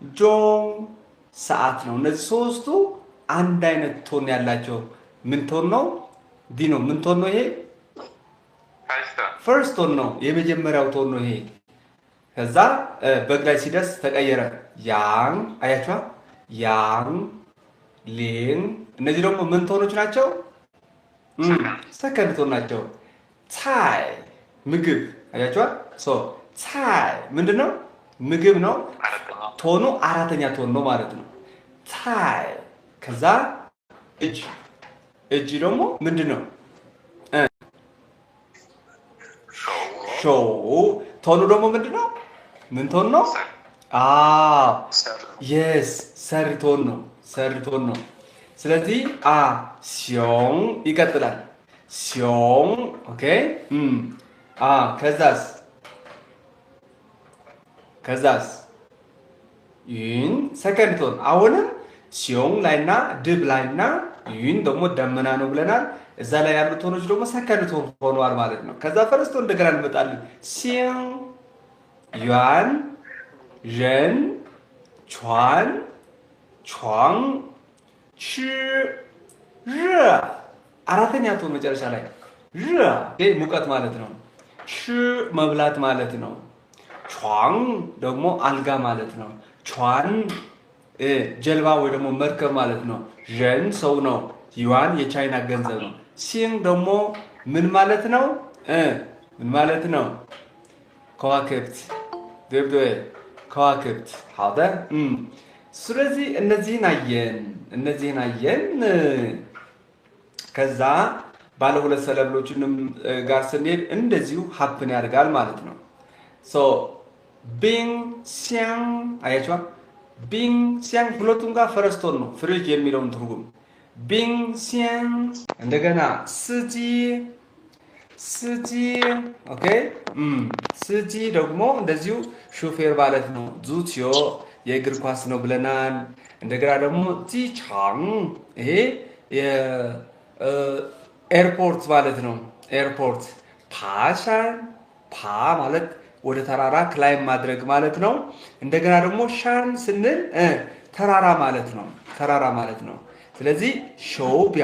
钟 ሰዓት ነው። እነዚህ ሶስቱ አንድ አይነት tone ያላቸው ምን tone ነው? ዲ ነው። ምን tone ነው ይሄ? First tone ነው። የመጀመሪያው tone ነው ይሄ። ከዛ በግ ላይ ሲደርስ ተቀየረ። 羊 አያችኋ? 羊 铃። እነዚህ ደግሞ ምን tone ኦች ናቸው? Second tone ናቸው። 菜 ምግብ አያችኋ? So 菜 ምንድን ነው? ምግብ ነው። Tone ኡ አራተኛ tone ነው ማለት ነው። 菜 ከዛ እጅ እጅ ደግሞ ምንድን ነው? 手 tone ኡ ደግሞ ምንድን ነው? ምን tone ነው? Yes, third tone ነው። Third tone ነው። ስለዚህ አ 熊 ይቀጥላል። 熊 okay። አ ከዛስ 云 second tone አሁንም 熊 ላይና ድብ ላይና 云 ደግሞ ደመና ነው ብለናል። እዛ ላይ ያሉ tone ኦች ደግሞ second tone ሆነዋል ማለት ነው። ከዛ first tone እንደገና እንመጣለን። 星 元 人 船 床 吃 热 አራተኛ tone መጨረሻ ላይ 热 ሙቀት ማለት ነው። 吃 መብላት ማለት ነው። 床 ደግሞ አልጋ ማለት ነው። 船 ጀልባ ወይ ደግሞ መርከብ ማለት ነው። 人 ሰው ነው። 元 የቻይና ገንዘብ ነው። 星 ደግሞ ምን ማለት ነው? ምን ማለት ነው? ከዋክብት对不对? ከዋክብት 好的 ስለዚህ እነዚህን አየን። ከዛ ባለ ሁለት syllable ኦችንም ጋር ስንሄድ እንደዚሁ happen ያደርጋል ማለት ነው። So 冰箱 አያችኋ? 冰箱 ሁለቱም ጋር first tone ነው ፍሪጅ የሚለውን ትርጉም 冰箱 እንደገና 司机司机 okay 司机 ደግሞ እንደዚሁ ሹፌር ማለት ነው። 足球 የእግር ኳስ ነው ብለናል። እንደገና ደግሞ 机场 ይሄ airport ማለት ነው። Airport 爬山 爬 ማለት ወደ ተራራ climb ማድረግ ማለት ነው። እንደገና ደግሞ 山 ስንል ተራራ ማለት ነው። ተራራ ማለት ነው። ስለዚህ 手表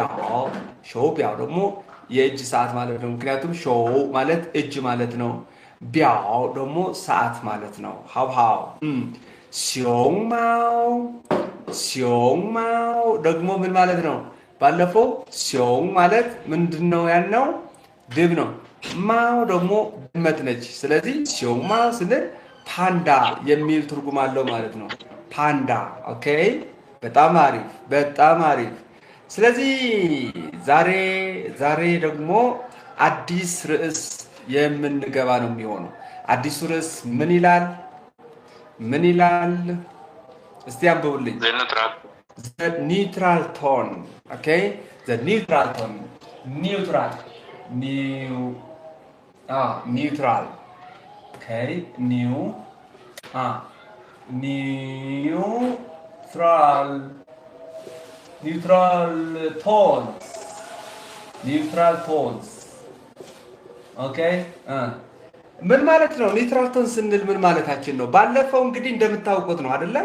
手表 ደግሞ የእጅ ሰዓት ማለት ነው። ምክንያቱም 手 ማለት እጅ ማለት ነው። 表 ደግሞ ሰዓት ማለት ነው። 好不好 熊猫熊猫 ደግሞ ምን ማለት ነው? ባለፈው 熊 ማለት ምንድን ነው ያልነው? ድብ ነው። 猫 ደግሞ ድመት ነች። ስለዚህ 熊猫 ስንል panda የሚል ትርጉም አለው ማለት ነው። Panda okay። በጣም አሪፍ በጣም አሪፍ። ስለዚህ ዛሬ ደግሞ አዲስ ርዕስ የምንገባ ነው የሚሆነው። አዲሱ ርዕስ ምን ይላል? ምን ይላል? እስቲ አንብቡልኝ። Neutral tone okay። Neutral tone neutral neu neutral okay neu neutral neutral tones neutral tones okay። ምን ማለት ነው? Neutral tone ስንል ምን ማለታችን ነው? ባለፈው እንግዲህ እንደምታውቁት ነው አይደለ?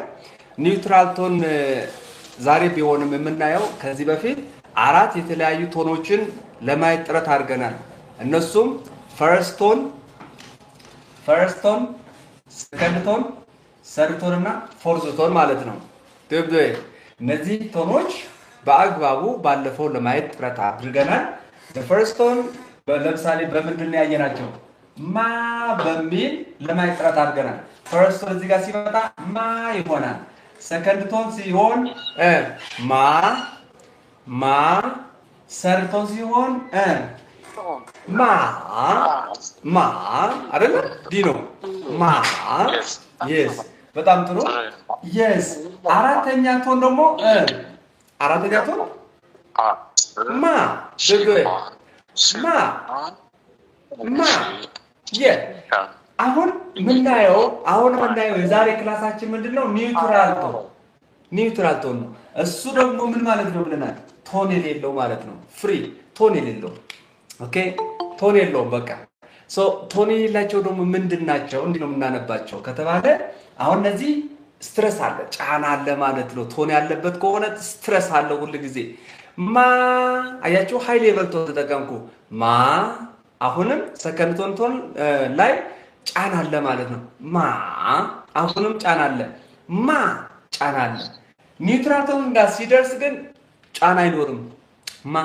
Neutral tone ዛሬ ቢሆንም የምናየው ከዚህ በፊት አራት የተለያዩ tone ኦችን ለማየት ጥረት አድርገናል። እነሱም first tone፣ second tone፣ third tone እና fourth tone ማለት ነው። እነዚህ tone ኦች በአግባቡ ባለፈው ለማየት ጥረት አድርገናል። First tone ለምሳሌ በምንድን ነው ያየናቸው? 妈 በሚል ለማየት ጥረት አድርገናል። First tone እዚህ ጋር ሲመጣ 妈 ይሆናል። Second tone ሲሆን 妈 妈፣ third tone ሲሆን 马 马 አይደለ? ዲ ነው 马 yes በጣም ጥሩ yes። አራተኛ tone ደግሞ አራተኛ tone 马对不对? 马 马 የ አሁን የምናየው የዛሬ class ኣችን ምንድን ነው? Neutral tone neutral tone ነው። እሱ ደግሞ ምን ማለት ነው ብለናል? Tone የሌለው ማለት ነው። Free tone የሌለው okay፣ tone የለውም በቃ። So tone የሌላቸው ደግሞ ምንድን ናቸው? እንዲህ ነው የምናነባቸው ከተባለ አሁን እነዚህ stress አለ፣ ጫና አለ ማለት ነው። Tone ያለበት ከሆነ stress አለ ሁል ጊዜ። ማ አያችሁ፣ high level tone ተጠቀምኩ። ማ አሁንም second tone ላይ ጫና አለ ማለት ነው። ማ አሁንም ጫና አለ። ማ ጫና አለ። Neutral tone ጋር ሲደርስ ግን ጫና አይኖርም። ማ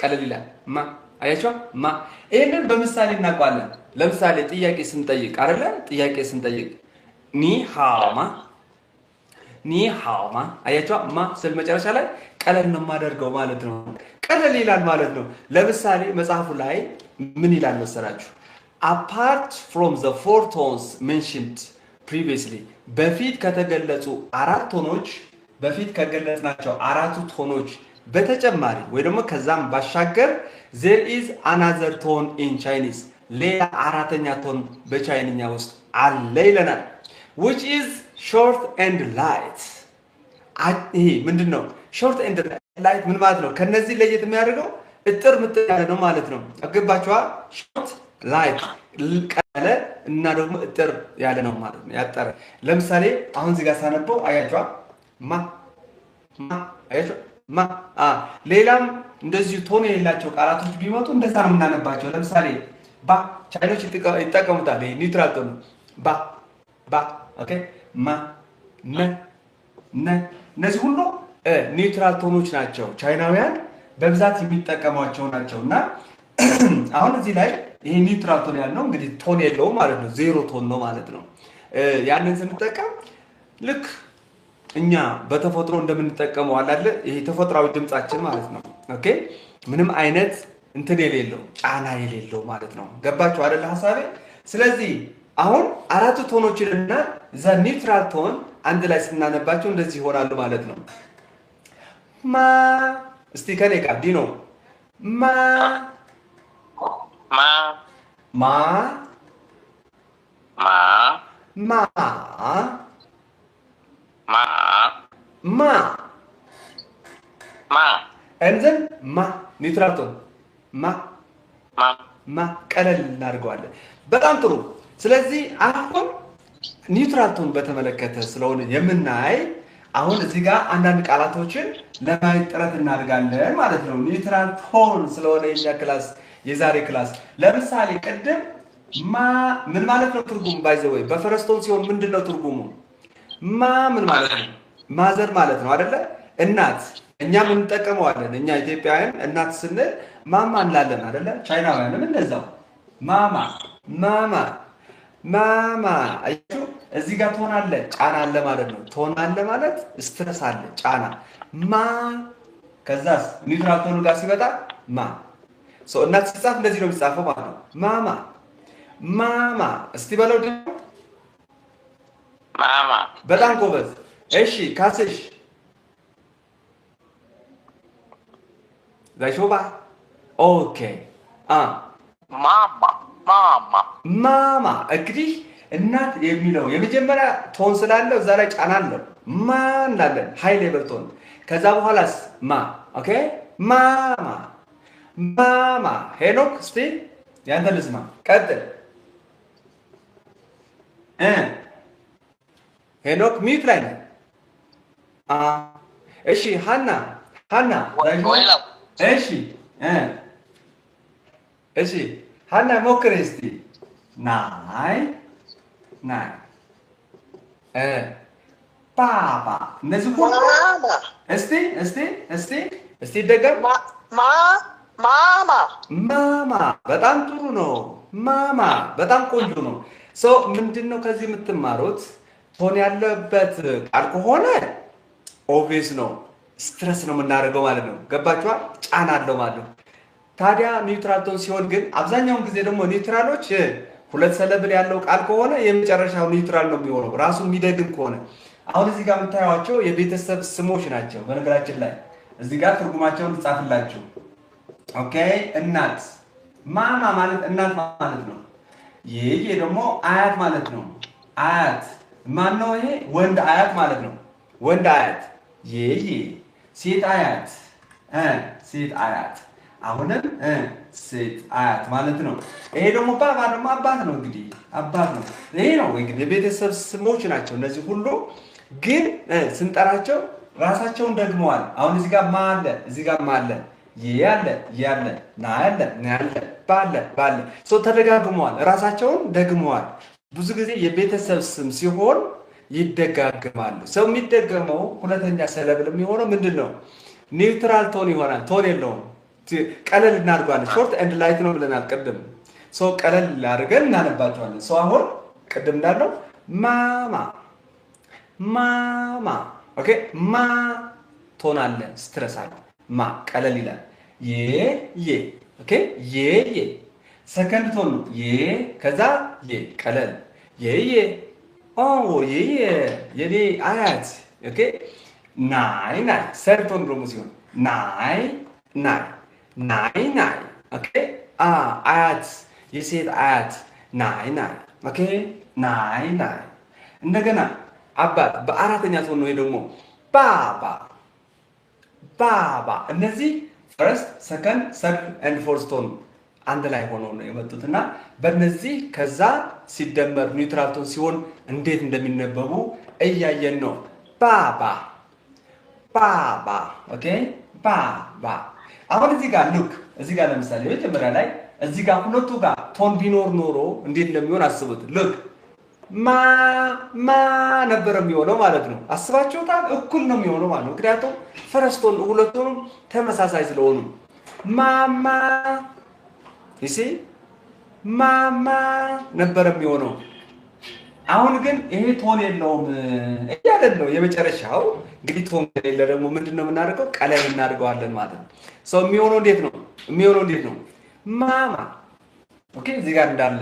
ቀለል ይላል። ማ አያችሁ፣ ማ ይህንን በምሳሌ እናውቀዋለን። ለምሳሌ ጥያቄ ስንጠይቅ አይደለ? ጥያቄ ስንጠይቅ 你好吗፣ 你好吗። አያችሁ፣ ማ ስል መጨረሻ ላይ ቀለል ነው የማደርገው ማለት ነው። ቀለል ይላል ማለት ነው። ለምሳሌ መጽሐፉ ላይ ምን ይላል መሰላችሁ? Apart from the four tones mentioned previously፣ በፊት ከተገለጹ አራት tone ኦች፣ በፊት ከገለጽናቸው አራቱ tone ኦች በተጨማሪ ወይ ደግሞ ከዛም ባሻገር there is another tone in Chinese፣ ሌላ አራተኛ tone በቻይንኛ ውስጥ አለ ይለናል። Which is short and light። ይሄ ምንድን ነው? Short and light ምን ማለት ነው? ከነዚህ ለየት የሚያደርገው እጥር ምጥን ያለ ነው ማለት ነው። ገባችኋ? Short light ቀለ እና ደግሞ እጥር ያለ ነው ማለት ነው። ያጠረ። ለምሳሌ አሁን እዚህ ጋር ሳነበው አያችኋ? ማ ማ አያችሁ ማ አ ሌላም እንደዚሁ tone የሌላቸው ቃላቶች ቢመጡ እንደዛ ነው የምናነባቸው። ለምሳሌ ባ ቻይኖች ይጠቀሙታል። ይሄ neutral tone ነው። ባ ባ okay ማ ነ ነ እነዚህ ሁሉ neutral tone ኦች ናቸው። ቻይናውያን በብዛት የሚጠቀሟቸው ናቸው። እና አሁን እዚህ ላይ ይሄ neutral tone ያልነው እንግዲህ tone የለውም ማለት ነው። Zero tone ነው ማለት ነው። ያንን ስንጠቀም ልክ እኛ በተፈጥሮ እንደምንጠቀመው አለ አይደለ? ይሄ ተፈጥሯዊ ድምጻችን ማለት ነው። Okay፣ ምንም አይነት እንትን የሌለው፣ ጫና የሌለው ማለት ነው። ገባችሁ አይደለ ሀሳቤ? ስለዚህ አሁን አራቱ tone ኦችን እና the neutral tone አንድ ላይ ስናነባቸው እንደዚህ ይሆናሉ ማለት ነው። ማ እስቲ ከኔ ጋር ዲኖ ማ ማ ማ ማ ማ ማ ማ ማ And then ማ neutral tone ማ ማ ማ ቀለል እናድርገዋለን። በጣም ጥሩ። ስለዚህ አሁን neutral tone በተመለከተ ስለሆነ የምናይ አሁን እዚህ ጋር አንዳንድ ቃላቶችን ለማየት ጥረት እናደርጋለን ማለት ነው። Neutral tone ስለሆነ የኛ class፣ የዛሬ class፣ ለምሳሌ ቅድም ማ ምን ማለት ነው ትርጉሙ? By the way በ first tone ሲሆን ምንድን ነው ትርጉሙ? ማ ምን ማለት ነው? Mother ማለት ነው አይደለ? እናት። እኛም እንጠቀመዋለን። እኛ ኢትዮጵያውያን እናት ስንል ማማ እንላለን አይደለ? ቻይናውያንም እንደዛው ማማ ማማ ማማ። አያችሁ፣ እዚህ ጋር tone አለ፣ ጫና አለ ማለት ነው። Tone አለ ማለት stress አለ፣ ጫና። ማ ከዛስ neutral tone ኡ ጋር ሲመጣ ማ። So እናት ሲጻፍ እንደዚህ ነው የሚጻፈው ማለት ነው። ማማ ማማ። እስቲ በለው ደግሞ። ማማ። በጣም ጎበዝ። እሺ ካስሽ 再说吧。Okay አ ማማ ማማ። ማማ። እንግዲህ እናት የሚለው የመጀመሪያ tone ስላለው እዛ ላይ ጫና አለው። ማ እንላለን፣ high level tone። ከዛ በኋላስ ማ። Okay፣ ማማ ማማ። ሄኖክ እስቲ ያንተ ልስማ፣ ቀጥል። ሄኖክ mute ላይ ነው። አ እሺ ሀና ሀና። ወይላ። እሺ እሺ ሀና ሞክሪ እስቲ። 奶奶 ባባ እነዚህ ሁሉ ማማ። እስቲ እስቲ እስቲ እስቲ ይደገም። ማ ማማ። ማማ በጣም ጥሩ ነው። ማማ በጣም ቆንጆ ነው። So ምንድን ነው ከዚህ የምትማሩት? Tone ያለበት ቃል ከሆነ obvious ነው፣ stress ነው የምናደርገው ማለት ነው። ገባችኋል? ጫና አለው ማለት ነው። ታዲያ neutral tone ሲሆን ግን አብዛኛውን ጊዜ ደግሞ neutral ኦች ሁለት syllable ያለው ቃል ከሆነ የመጨረሻው neutral ነው የሚሆነው ራሱ የሚደግም ከሆነ። አሁን እዚህ ጋር የምታዩቸው የቤተሰብ ስሞች ናቸው። በነገራችን ላይ እዚህ ጋር ትርጉማቸውን ልጻፍላችሁ። Okay፣ እናት ማማ ማለት እናት ማለት ነው። ይሄ ደግሞ አያት ማለት ነው። አያት ማን ነው? ይሄ ወንድ አያት ማለት ነው። ወንድ አያት። ይሄ ሴት አያት ሴት አያት፣ አሁንም ሴት አያት ማለት ነው። ይሄ ደግሞ ባባ ደግሞ አባት ነው። እንግዲህ አባት ነው። ይሄ ነው እንግዲህ የቤተሰብ ስሞች ናቸው እነዚህ ሁሉ። ግን ስንጠራቸው ራሳቸውን ደግመዋል። አሁን እዚህ ጋር ማ አለ፣ እዚህ ጋር ማ አለ፣ የ አለ፣ የ አለ፣ ና አለ፣ ና አለ፣ ባ አለ፣ ባ አለ። So ተደጋግመዋል፣ ራሳቸውን ደግመዋል። ብዙ ጊዜ የቤተሰብ ስም ሲሆን ይደጋግማሉ። ሰው የሚደገመው ሁለተኛ syllable የሚሆነው ምንድን ነው? Neutral tone ይሆናል። Tone የለውም። ቀለል እናድርገዋለን። Short and light ነው ብለናል ቅድም። So ቀለል አድርገን እናነባቸዋለን። So አሁን ቅድም እንዳልነው 妈妈妈妈 okay። ማ tone አለ፣ stress አለ። ማ ቀለል ይላል። የ የ okay። የ የ second tone ነው። የ ከዛ የ ቀለል የ የ ኦ የ የ የኔ አያት okay። 奶奶 third tone ደግሞ ሲሆን 奶奶奶奶 okay። አ አያት የሴት አያት 奶奶 okay። 奶奶 እንደገና አባት በአራተኛ tone ነው። ደግሞ 爸爸爸爸 እነዚህ first, second, third and fourth tone አንድ ላይ ሆነው ነው የመጡት እና በእነዚህ ከዛ ሲደመር neutral tone ሲሆን እንዴት እንደሚነበቡ እያየን ነው። 爸爸爸爸 okay 爸爸። አሁን እዚህ ጋር look፣ እዚህ ጋር ለምሳሌ መጀመሪያ ላይ እዚህ ጋር ሁለቱ ጋር tone ቢኖር ኖሮ እንዴት እንደሚሆን አስቡት። Look፣ ማ ማ ነበረ የሚሆነው ማለት ነው። አስባችሁታል? እኩል ነው የሚሆነው ማለት ነው። ምክንያቱም first tone ሁለቱም ተመሳሳይ ስለሆኑ ማማ you see ማማ ነበረ የሚሆነው። አሁን ግን ይሄ tone የለውም እያለን ነው። የመጨረሻው እንግዲህ tone ከሌለ ደግሞ ምንድን ነው የምናደርገው? ቀለል እናደርገዋለን ማለት ነው። So የሚሆነው እንዴት ነው? የሚሆነው እንዴት ነው? 妈妈 okay። እዚህ ጋር እንዳለ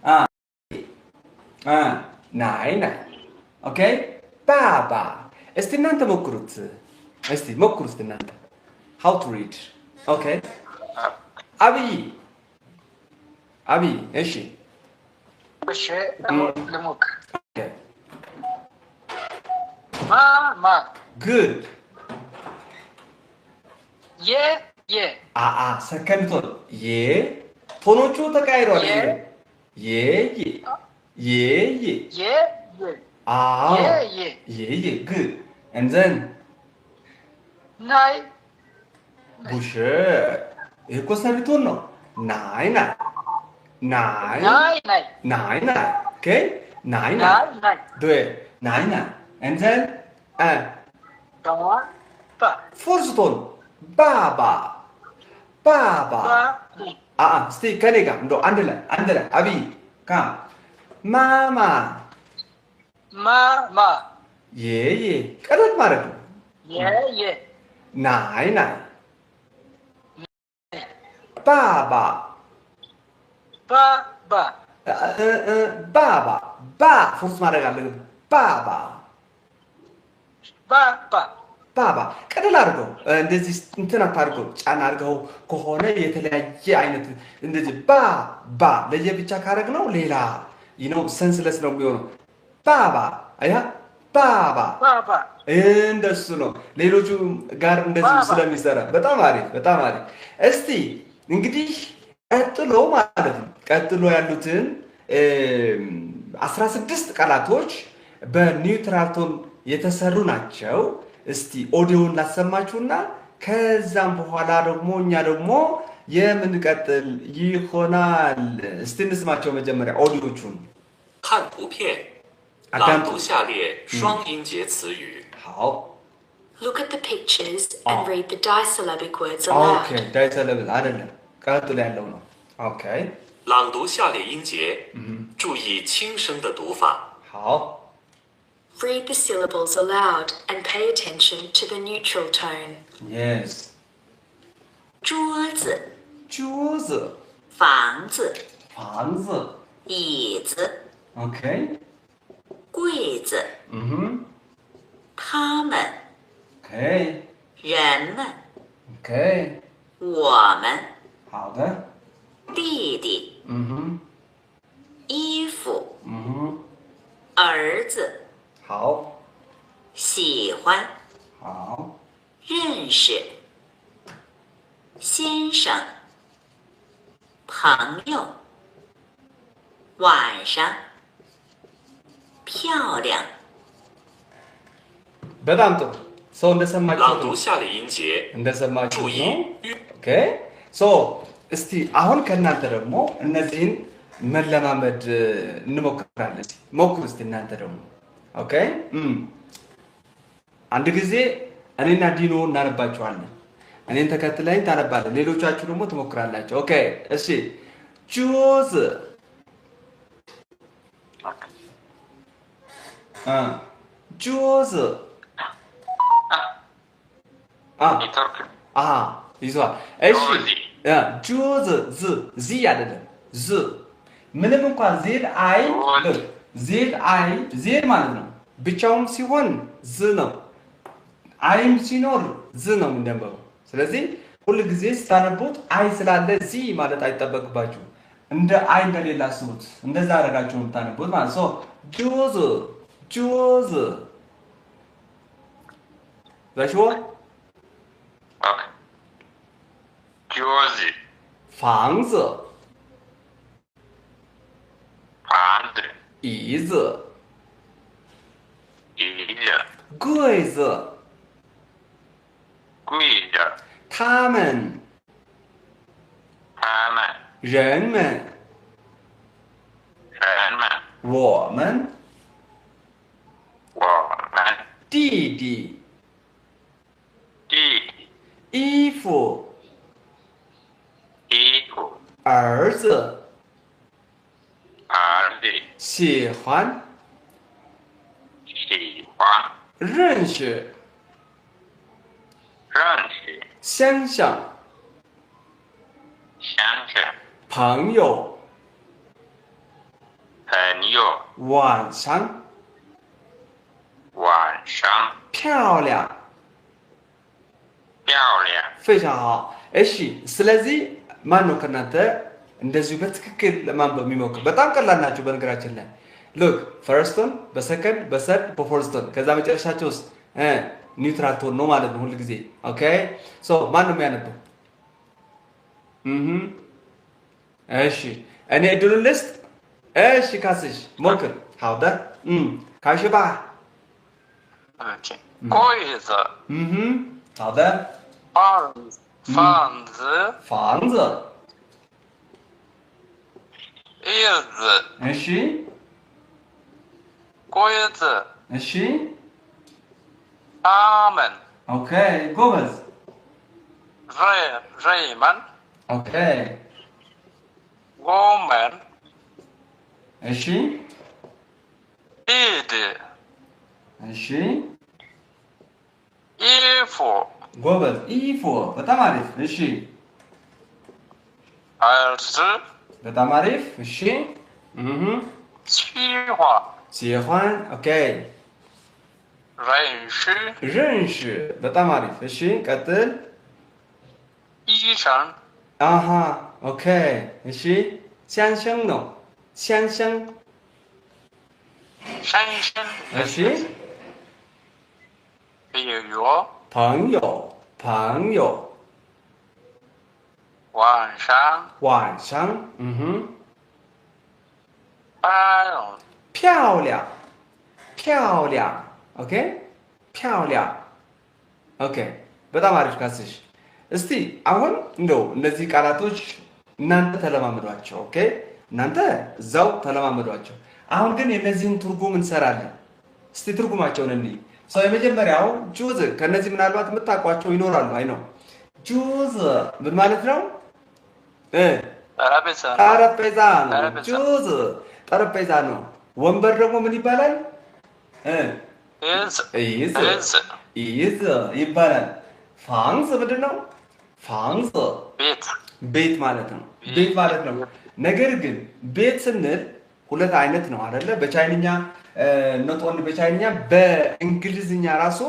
አ 奶奶 okay። 爸爸። እስቲ እናንተ ሞክሩት። እስቲ ሞክሩት እናንተ how to read, okay። አብይ አብይ እሺ። እሺ ልሞክር። 妈妈 Good. 爷爷 አአ second tone የ tone ኦቹ ተቃይረዋል። የ የ የ የ የ 爷爷 አዎ 爷爷 የ የ good, and then 奶 不是 ይሄ እኮ third tone ነው። 奶奶奶 奶奶 奶奶 okay 奶奶 奶奶 对奶奶 and then 爸爸 fourth tone 爸爸爸爸 爸 አአ እስቲ ከኔ ጋር እንደው አንድ ላይ አንድ ላይ አብይ ካ 妈妈 妈妈 爷爷 ቀለል ማለት ነው። 爷爷 奶奶爸爸 爸爸 爸爸 ባ fourth ማድረግ አለብን። 爸爸 爸爸 爸爸 ቀለል አድርገው እንደዚህ እንትን አታድርገው። ጫና አድርገው ከሆነ የተለያየ አይነት እንደዚህ ባ ባ ለየብቻ ካረግ ነው ሌላ ነው senseless ነው የሚሆነው። 爸爸 አያ 爸爸 爸爸 እንደሱ ነው። ሌሎቹ ጋር እንደዚህ 爸爸 ስለሚሰራ በጣም አሪፍ በጣም አሪፍ። እስቲ እንግዲህ ቀጥሎ ማለት ነው ቀጥሎ ያሉትን 16 ቃላቶች በ neutral tone የተሰሩ ናቸው። እስቲ ኦዲዮን ላሰማችሁና ከዛም በኋላ ደግሞ እኛ ደግሞ የምንቀጥል ይሆናል። እስቲ እንስማቸው መጀመሪያ ኦዲዮቹን። 看图片，朗 አዳምጡ። 读下列双音节词语。 好。 Look at the pictures and Oh. read the disyllabic words aloud. Okay disyllable አይደለም ቀጥሎ ያለው ነው። Okay. 朗读下列音节，注意轻声的读法。 好。 Read the syllables aloud and pay attention to the neutral tone. Yes. 桌子、桌子。 房子、 房子。 椅子、 Okay. 柜子、他们、 Okay. 人们、 Okay. 我们、好的。 弟弟、衣服、儿子、好。 喜欢、好。 认识、先生、朋友、晚上、漂亮、በጣም ጥሩ ሰው እንደሰማችሁት 朗 ነው። 读下列音节， እንደሰማችሁት 注意 ነው። 韵 Okay, so እስቲ አሁን ከእናንተ ደግሞ እነዚህን መለማመድ እንሞክራለን። እስቲ ሞክሩ እስቲ እናንተ ደግሞ። Okay, አንድ ጊዜ እኔና ዲኖ እናነባችኋለን። እኔን ተከትለኝ ታነባለህ፣ ሌሎቻችሁ ደግሞ ትሞክራላችሁ። Okay, እሺ። 桌子 桌子 ኔትወርክ አ ይዟል። እሺ። 桌子። 桌子 ዝ ዚ አይደለም ዝ። ምንም እንኳን Z I 桌子። Z I Z ማለት ነው ብቻውም ሲሆን ዝ ነው። I ም ሲኖር ዝ ነው የሚነበበው። ስለዚህ ሁል ጊዜ ስታነቡት I ስላለ ዚ ማለት አይጠበቅባችሁ። እንደ I እንደሌላ አስቡት። እንደዛ አደረጋችሁ ነው የምታነቡት ማለት ነው። 桌子桌子再说 Okay. 桌子 房子 房子 椅子 椅子 柜子 柜子 他们 他们 人们 人们 我们 我们 弟弟 弟弟 衣服 衣服 儿子 儿子 喜欢 喜欢 认识 认识 先生 先生 朋友 朋友 晚上 晚上 漂亮 漂亮 非常好። እሺ ስለዚህ ማን ነው ከእናንተ እንደዚሁ በትክክል ለማንበብ የሚሞክር? በጣም ቀላል ናቸው በነገራችን ላይ። Look, first tone፣ በ second፣ በ third፣ በ fourth tone፣ ከዛ መጨረሻቸው ውስጥ neutral tone ነው ማለት ነው ሁል ጊዜ። Okay, so ማን ነው የሚያነበው? እሺ እኔ እድሉን ልስጥ። እሺ ካስሽ ሞክር። 好的，开始吧。 OK 柜子嗯哼，好的。 房子房子 房子 椅子 እሺ 柜子 እሺ 他们 Okay, ጎበዝ። 人人们 Okay. 我们 እሺ 弟弟 እሺ 衣服 ጎበዝ። 衣服 በጣም አሪፍ። እሺ 儿子 በጣም አሪፍ። እሺ 喜欢 喜欢 okay 认识 认识 በጣም አሪፍ። እሺ ቀጥል። 医生 አሃ okay እሺ 先生 ነው 先生 先生 እሺ 比如 朋友朋友 晚上 晚上 包容 漂亮漂亮 okay 漂亮 okay በጣም አሪፍ ካስሽ። እስቲ አሁን እንደው እነዚህ ቃላቶች እናንተ ተለማመዷቸው። Okay, እናንተ እዛው ተለማመዷቸው። አሁን ግን የእነዚህን ትርጉም እንሰራለን። እስቲ ትርጉማቸውን እንይ። ሰው የመጀመሪያው 桌子 ከእነዚህ ምናልባት የምታውቋቸው ይኖራሉ። አይ ነው 桌子 ምን ማለት ነው? ጠረጴዛ ነው። ጠረጴዛ ነው። ጠረጴዛ። 桌子 ጠረጴዛ ነው። ወንበር ደግሞ ምን ይባላል? 椅子 椅子 椅子 椅子 ይባላል። 房子 ምንድን ነው? 房子 ቤት ቤት ማለት ነው። ቤት ማለት ነው። ነገር ግን ቤት ስንል ሁለት አይነት ነው አይደለ? በቻይንኛ not only በቻይንኛ በእንግሊዝኛ ራሱ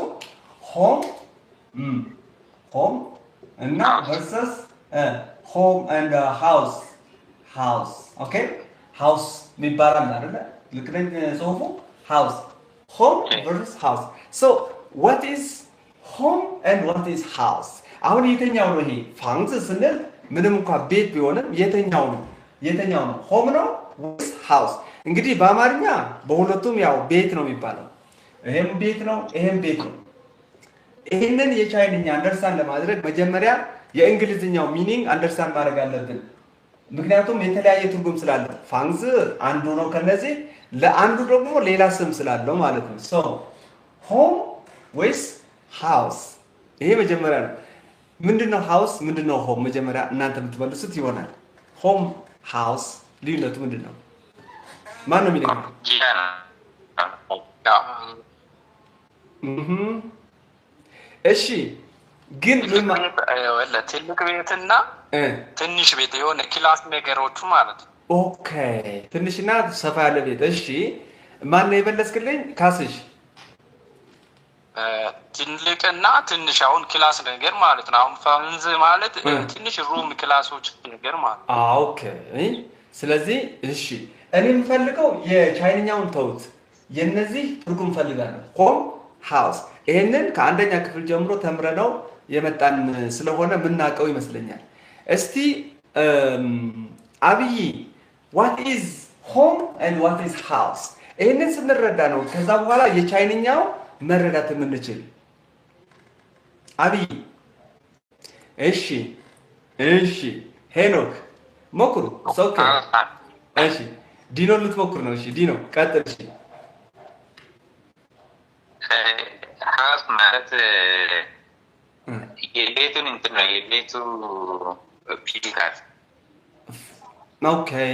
home home እና versus home and house house okay house የሚባል አለ አይደለ? ልክ ነኝ ጽሁፉ? House, home versus house. So what is home and what is house? አሁን የትኛው ነው ይሄ? 房子 ስንል ምንም እንኳ ቤት ቢሆንም የትኛው ነው? የትኛው ነው? Home ነው ወይስ house? እንግዲህ በአማርኛ በሁለቱም ያው ቤት ነው የሚባለው። ይሄም ቤት ነው፣ ይሄም ቤት ነው። ይህንን የቻይንኛ understand ለማድረግ መጀመሪያ የእንግሊዝኛው meaning understand ማድረግ አለብን። ምክንያቱም የተለያየ ትርጉም ስላለው 房子 አንዱ ነው ከነዚህ ለአንዱ ደግሞ ሌላ ስም ስላለው ማለት ነው። So home ወይስ house? ይሄ መጀመሪያ ነው። ምንድነው house? ምንድነው home? መጀመሪያ እናንተ የምትመልሱት ይሆናል። Home house ልዩነቱ ምንድን ነው? ማን ነው የሚነግረው? 家ነው። እህ እሺ ግን ምን ትልቅ ቤትና ትንሽ ቤት የሆነ class ነገሮቹ ማለት ነው። Okay፣ ትንሽና ሰፋ ያለ ቤት። እሺ ማን ነው የመለስክልኝ? ካስሽ። ትልቅና ትንሽ አሁን class ነገር ማለት ነው። አሁን 房子 ማለት ትንሽ room class ኦች ነገር ማለት ነው። Okay። ስለዚህ እሺ እኔ የምፈልገው የቻይንኛውን ተውት፣ የነዚህ ትርጉም ፈልጋለሁ። Home house። ይሄንን ከአንደኛ ክፍል ጀምሮ ተምረነው የመጣን ስለሆነ የምናውቀው ይመስለኛል። እስቲ አብይ፣ what is home and what is house? ይህንን ስንረዳ ነው ከዛ በኋላ የቻይንኛው መረዳት የምንችል። አብይ። እሺ፣ ሄኖክ ሞክሩ። Okay፣ እሺ፣ ዲኖ ልትሞክር ነው። እሺ ዲኖ ቀጥል። እሺ። House ማለት የቤቱን እንትን ነው፣ የቤቱ physical። Okay፣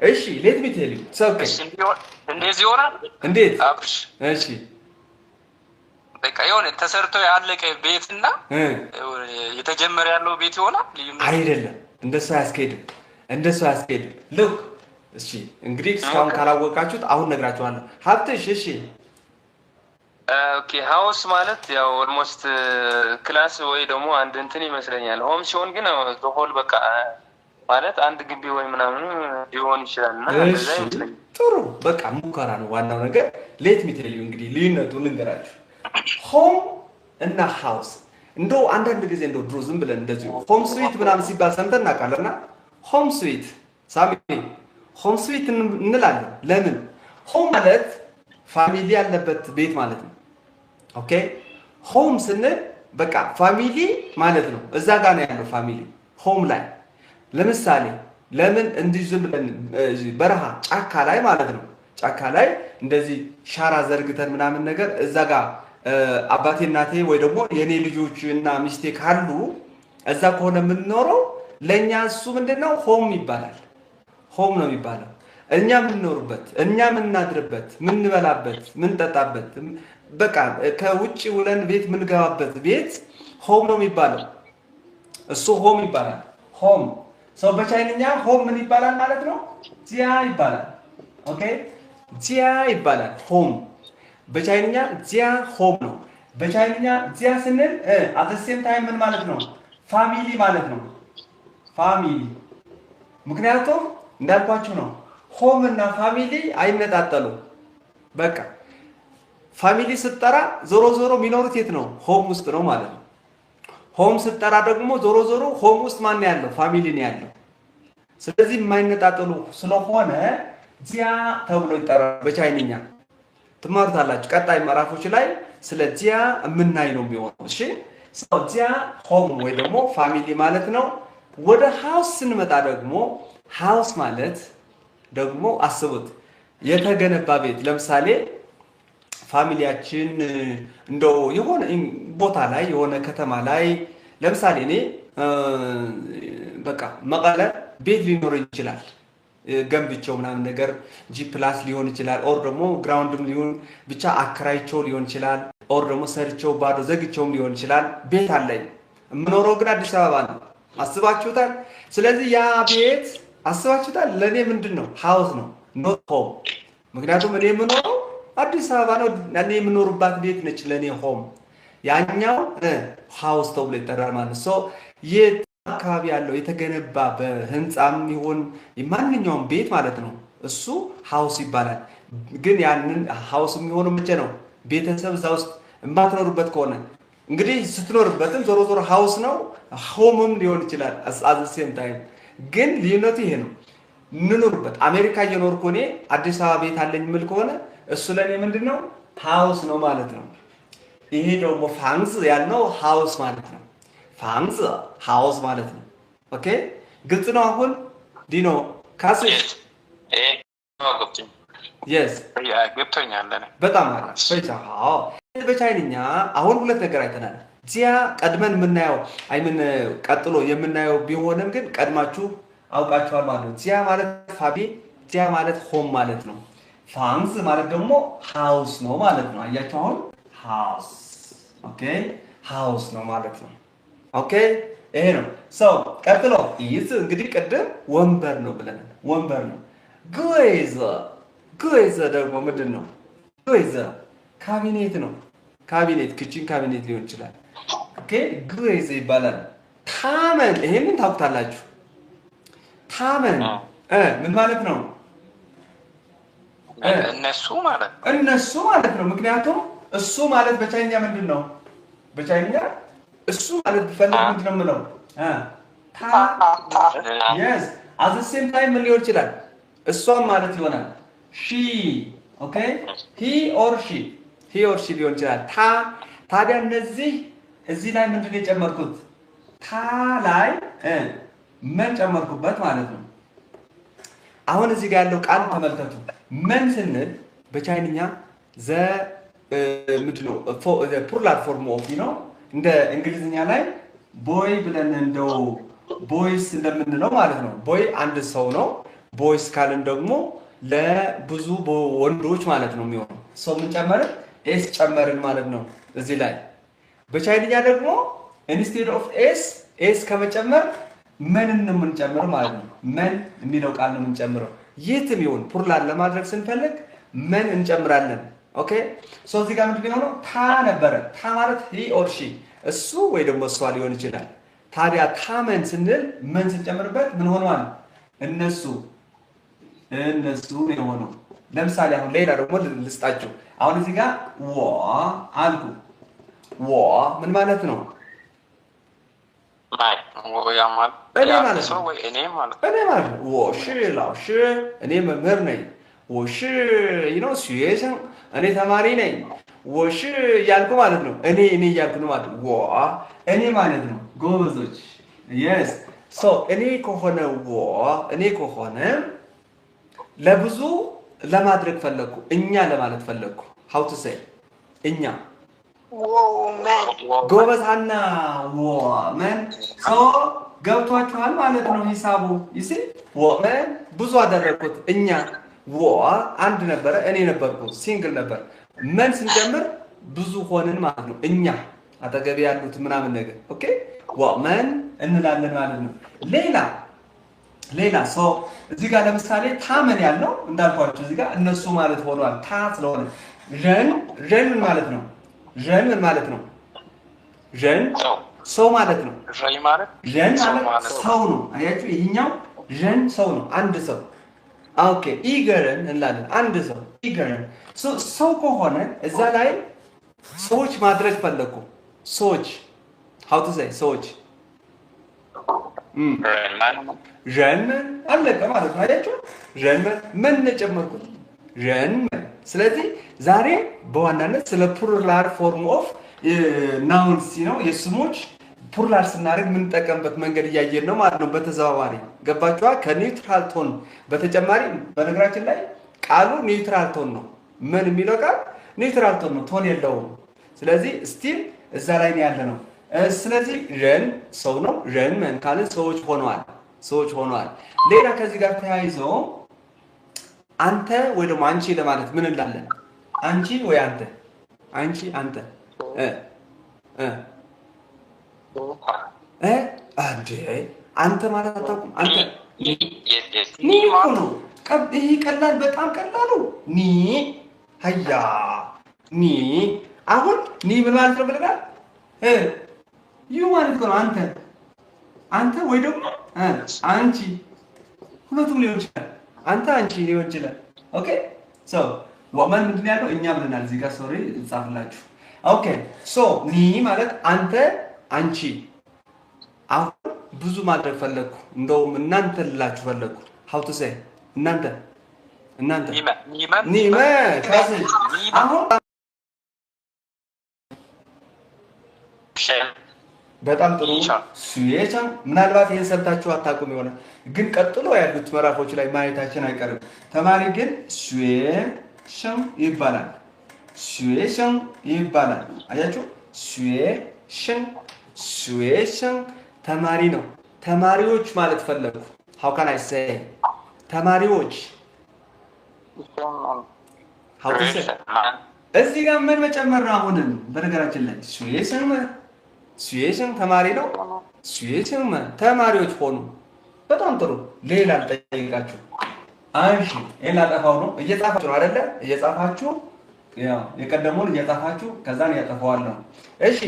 እሺ፣ let me tell you, okay። እንደዚህ ይሆናል። እንዴት? አብርሽ። እሺ። በቃ የሆነ ተሰርቶ ያለቀ ቤትና የተጀመረ ያለው ቤት ይሆናል ልዩነት? አይደለም፣ እንደሱ አያስኬድም። እንደሱ አያስኬድም። Look፣ እሺ፣ እንግዲህ እስካሁን ካላወቃችሁት አሁን ነግራችኋለሁ። ሀብትሽ፣ እሺ። Okay፣ house ማለት ያው almost class ወይ ደግሞ አንድ እንትን ይመስለኛል። Home ሲሆን ግን whole በቃ ማለት አንድ ግቢ ወይ ምናምን ሊሆን ይችላል እና እንደዛ ይመስለኛል። ጥሩ፣ በቃ ሙከራ ነው ዋናው ነገር። Let me tell you፣ እንግዲህ ልዩነቱ ልንገራችሁ። Home እና house እንደው አንዳንድ ጊዜ እንደው ድሮ ዝም ብለን እንደዚሁ home sweet ምናምን ሲባል ሰምተን እናውቃለንና home sweet ሳሚ home sweet እንላለን። ለምን? Home ማለት family ያለበት ቤት ማለት ነው። Okay፣ home ስንል በቃ family ማለት ነው። እዛ ጋር ነው ያለው family home ላይ። ለምሳሌ ለምን እንዲህ ዝም ብለን በረሃ ጫካ ላይ ማለት ነው፣ ጫካ ላይ እንደዚህ ሻራ ዘርግተን ምናምን ነገር እዛ ጋር አባቴ እናቴ ወይ ደግሞ የኔ ልጆች እና ሚስቴ ካሉ እዛ ከሆነ የምንኖረው ለእኛ እሱ ምንድነው home ይባላል። Home ነው የሚባለው። እኛ የምንኖርበት፣ እኛ የምናድርበት፣ የምንበላበት፣ የምንጠጣበት፣ በቃ ከውጭ ውለን ቤት የምንገባበት ቤት home ነው የሚባለው። እሱ home ይባላል። Home so በቻይንኛ home ምን ይባላል ማለት ነው? 家 ይባላል። Okay፣ 家 ይባላል። Home በቻይንኛ 家 home ነው። በቻይንኛ 家 ስንል at same time ምን ማለት ነው? Family ማለት ነው። Family፣ ምክንያቱም እንዳልኳችሁ ነው። Home እና family አይነጣጠሉም። በቃ family ስትጠራ ዞሮ ዞሮ የሚኖሩት የት ነው? Home ውስጥ ነው ማለት ነው። Home ስትጠራ ደግሞ ዞሮ ዞሮ home ውስጥ ማን ያለው? Family ነው ያለው። ስለዚህ የማይነጣጠሉ ስለሆነ 家 ተብሎ ይጠራል በቻይንኛ። ትማሩታላችሁ። ቀጣይ ምዕራፎች ላይ ስለ 家 የምናይ ነው የሚሆነው። እሺ፣ 家 home ወይ ደግሞ family ማለት ነው። ወደ house ስንመጣ ደግሞ house ማለት ደግሞ አስቡት የተገነባ ቤት። ለምሳሌ family ያችን እንደው የሆነ ቦታ ላይ፣ የሆነ ከተማ ላይ፣ ለምሳሌ እኔ በቃ መቀለ ቤት ሊኖረኝ ይችላል፣ ገንብቼው ምናምን ነገር G+ ሊሆን ይችላል፣ or ደግሞ ground ም ሊሆን ብቻ አከራይቼው ሊሆን ይችላል፣ or ደግሞ ሰርቼው ባዶ ዘግቼውም ሊሆን ይችላል። ቤት አለኝ። የምኖረው ግን አዲስ አበባ ነው። አስባችሁታል? ስለዚህ ያ ቤት አስባችሁታል? ለእኔ ምንድን ነው? House ነው፣ not home። ምክንያቱም እኔ የምኖረው አዲስ አበባ ነው። እኔ የምኖርባት ቤት ነች ለእኔ home። ያኛው house ተብሎ ይጠራል ማለት ነው። የት አካባቢ ያለው የተገነባ በህንፃም ይሁን ማንኛውም ቤት ማለት ነው፣ እሱ house ይባላል። ግን ያንን house የሚሆነው መቼ ነው? ቤተሰብ እዛ ውስጥ የማትኖሩበት ከሆነ። እንግዲህ ስትኖርበትም ዞሮ ዞሮ house ነው፣ home ም ሊሆን ይችላል። At same time ግን ልዩነቱ ይሄ ነው። እንኖርበት አሜሪካ እየኖርኩ እኔ አዲስ አበባ ቤት አለኝ የምል ከሆነ እሱ ለእኔ ምንድን ነው? House ነው ማለት ነው። ይሄ ደግሞ 房子 ያልነው house ማለት ነው። 房子 house ማለት ነው። Okay ግልጽ ነው። አሁን ዲኖ ካስሽ yes ገብቶኛል። በጣም አሪፍ 非常好። በቻይንኛ አሁን ሁለት ነገር አይተናል። 家 ቀድመን የምናየው I mean ቀጥሎ የምናየው ቢሆንም ግን ቀድማችሁ አውቃችኋል ማለት ነው። 家 ማለት family፣ 家 ማለት home ማለት ነው። 房子 ማለት ደግሞ house ነው ማለት ነው። አያችሁ አሁን house okay፣ house ነው ማለት ነው። Okay ይሄ ነው so። ቀጥሎ 椅子 እንግዲህ ቅድም ወንበር ነው ብለናል። ወንበር ነው። 柜子柜子 ደግሞ ምንድን ነው? 柜子 ካቢኔት ነው። Cabinet kitchen cabinet ሊሆን ይችላል። Okay 柜子 ይባላል። 他们 ይሄንን ታውቁታላችሁ። 他们 ምን ማለት ነው? እነሱ ማለት ነው። እነሱ ማለት ነው። ምክንያቱም እሱ ማለት በቻይኛ ምንድን ነው? በቻይኛ እሱ ማለት ብፈልግ ምንድን ነው የምለው? 他 yes at the same time ምን ሊሆን ይችላል? እሷም ማለት ይሆናል። She okay he or she he or she ሊሆን ይችላል። 他 ታዲያ እነዚህ እዚህ ላይ ምንድን ነው የጨመርኩት? 他 ላይ 们 ጨመርኩበት ማለት ነው። አሁን እዚህ ጋር ያለው ቃል ተመልከቱ። 们 ስንል በቻይንኛ the ምንድን ነው plural form of ነው። እንደ እንግሊዝኛ ላይ boy ብለን እንደው boys እንደምንለው ማለት ነው። Boy አንድ ሰው ነው። Boys ካልን ደግሞ ለብዙ ወንዶች ማለት ነው የሚሆነው። So ምን ጨመርን? S ጨመርን ማለት ነው እዚህ ላይ። በቻይንኛ ደግሞ instead of S S ከመጨመር 们 ን ነው የምንጨምረው ማለት ነው። 们 የሚለው ቃል ነው የምንጨምረው። የትም ይሁን plural ለማድረግ ስንፈልግ 们 እንጨምራለን። Okay so እዚህ ጋር ምንድን ነው የሆነው? 他 ነበረ። 他 ማለት he or she እሱ ወይ ደግሞ እሷ ሊሆን ይችላል። ታዲያ 他们 ስንል 们 ስንጨምርበት ምን ሆኗል? እነሱ እነሱ ነው የሆነው። ለምሳሌ አሁን ሌላ ደግሞ ልስጣችሁ። አሁን እዚህ ጋር 我 አልኩ። 我 ምን ማለት ነው? እኔ ማለት ነው። እኔ ማለት ነው። 我是老师 እኔ መምህር ነኝ። 我是 ነው 学生 እኔ ተማሪ ነኝ። 我是 እያልኩ ማለት ነው። እኔ እኔ እያልኩ ነው ማለት ነው። 我 እኔ ማለት ነው። ጎበዞች yes so እኔ ከሆነ 我 እኔ ከሆነ ለብዙ ለማድረግ ፈለግኩ፣ እኛ ለማለት ፈለግኩ። How to say እኛ 我们 ጎበዝ ሀና 我们 so ገብቷችኋል ማለት ነው ሂሳቡ you see 我们 ብዙ አደረግኩት። እኛ 我 አንድ ነበረ፣ እኔ ነበርኩ፣ single ነበር። 们 ስንጨምር ብዙ ሆንን ማለት ነው። እኛ አጠገቤ ያሉት ምናምን ነገር okay 我们 እንላለን ማለት ነው። ሌላ ሌላ so እዚህ ጋር ለምሳሌ 他们 ያልነው እንዳልኳቸው እዚህ ጋር እነሱ ማለት ሆኗል። 他 ስለሆነ 人人 ምን ማለት ነው? 人 ምን ማለት ነው? 人 ሰው ማለት ነው። 人 ማለት ሰው ነው። አያችሁ፣ ይሄኛው 人 ሰው ነው፣ አንድ ሰው። Okay 一个人 እንላለን፣ አንድ ሰው 一个人። ሰው ከሆነ እዛ ላይ ሰዎች ማድረግ ፈለግኩ። ሰዎች how to say ሰዎች 人们 አለቀ ማለት ነው። አያችሁ 人们 ምን ጨመርኩት? 人们። ስለዚህ ዛሬ በዋናነት ስለ plural form of nouns ነው የስሞች plural ስናደርግ የምንጠቀምበት መንገድ እያየን ነው ማለት ነው። በተዘዋዋሪ ገባችኋ? ከ neutral tone በተጨማሪ በነገራችን ላይ ቃሉ neutral tone ነው። 们 የሚለው ቃል neutral tone ነው፣ tone የለውም። ስለዚህ still እዛ ላይ ነው ያለ ነው። ስለዚህ 人 ሰው ነው። 人们 ካልን ሰዎች ሆነዋል፣ ሰዎች ሆነዋል። ሌላ ከዚህ ጋር ተያይዞ አንተ ወይ ደግሞ አንቺ ለማለት ምን እንላለን? አንቺ ወይ አንተ፣ አንቺ፣ አንተ እ እ እ አንዴ አንተ ማለት አታውቁም? አንተ 你 እኮ ነው። ይሄ ቀላል፣ በጣም ቀላሉ 你 ሀያ 你። አሁን 你 ምን ማለት ነው ብለናል? You ማለት ነው አንተ፣ አንተ ወይ ደግሞ አንቺ፣ ሁለቱም ሊሆን ይችላል። አንተ አንቺ ሊሆን ይችላል። Okay so 我们 ምንድን ያለው እኛ ብለናል። እዚህ ጋር sorry ጻፍላችሁ። Okay so 你 ማለት አንተ አንቺ። አሁን ብዙ ማድረግ ፈለግኩ፣ እንደውም እናንተ ልላችሁ ፈለግኩ። How to say እናንተ እናንተ 你们 አሁን በጣም ጥሩ 学生 ምናልባት ይህን ሰምታችሁ አታውቁም ይሆናል፣ ግን ቀጥሎ ያሉት ምዕራፎች ላይ ማየታችን አይቀርም። ተማሪ ግን 学生 ይባላል። 学生 ይባላል። አያችሁ፣ 学生 学生 ተማሪ ነው። ተማሪዎች ማለት ፈለጉ። How can I say ተማሪዎች? How to say እዚህ ጋር ምን መጨመር ነው? አሁንም በነገራችን ላይ 学生们 学生 ተማሪ ነው። 学生们 ተማሪዎች ሆኑ። በጣም ጥሩ። ሌላ ልጠይቃችሁ። እሺ ይሄን ላጠፋው ነው። እየጻፋችሁ ነው አይደለ? እየጻፋችሁ ያው የቀደመውን እየጻፋችሁ ከዛን ያጠፋዋለሁ። እሺ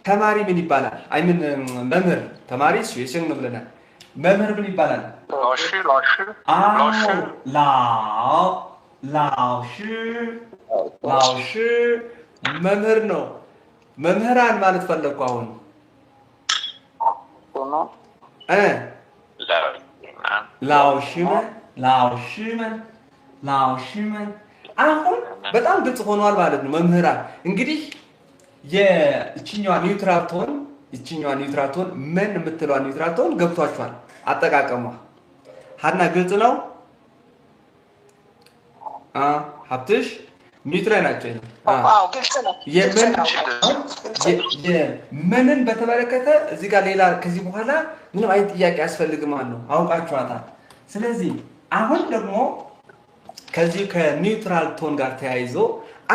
ተማሪ ምን ይባላል? I mean መምህር። ተማሪ 学生 ነው ብለናል። መምህር ምን ይባላል? 老师老师 አዎ 老老师 老师 መምህር ነው። መምህራን ማለት ፈለግኩ አሁን 老师们 老师们 老师们 አሁን በጣም ግልጽ ሆኗል ማለት ነው። መምህራን እንግዲህ የእችኛዋ neutral tone እችኛዋ neutral tone 们 የምትለዋ neutral tone ገብቷችኋል አጠቃቀሟ። ሀና ግልጽ ነው። ሀብትሽ mute ላይ ናቸው። 们 ን በተመለከተ እዚህ ጋር ሌላ ከዚህ በኋላ ምንም አይነት ጥያቄ አያስፈልግም ማለት ነው። አውቃችኋታል። ስለዚህ አሁን ደግሞ ከዚህ ከ neutral tone ጋር ተያይዞ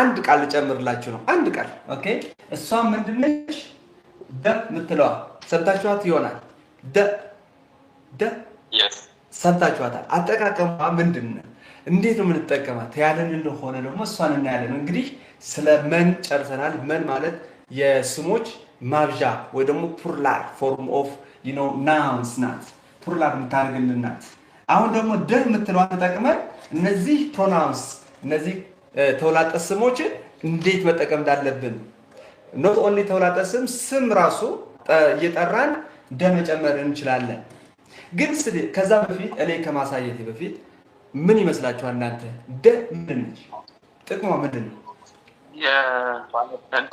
አንድ ቃል ልጨምርላችሁ ነው። አንድ ቃል okay። እሷም ምንድነች? 的 የምትለዋ ሰምታችኋት ይሆናል። 的 的 ሰምታችኋታል። አጠቃቀሟ ምንድን ነው? እንዴት ነው የምንጠቀማት ያለን እንደሆነ ደግሞ እሷን እናያለን። እንግዲህ ስለ 们 ጨርሰናል። 们 ማለት የስሞች ማብዣ ወይ ደግሞ plural form of nouns ናት። Plural የምታደርግልን ናት። አሁን ደግሞ 的 የምትለዋን ተጠቅመን እነዚህ pronouns እነዚህ ተውላጠ ስሞችን እንዴት መጠቀም እንዳለብን not only ተውላጠ ስም ስም ራሱ እየጠራን 的 መጨመር እንችላለን። ግን ከዛ በፊት እኔ ከማሳየቴ በፊት ምን ይመስላችኋል እናንተ? 的 ምንድን ነች? ጥቅሟ ምንድን ነው?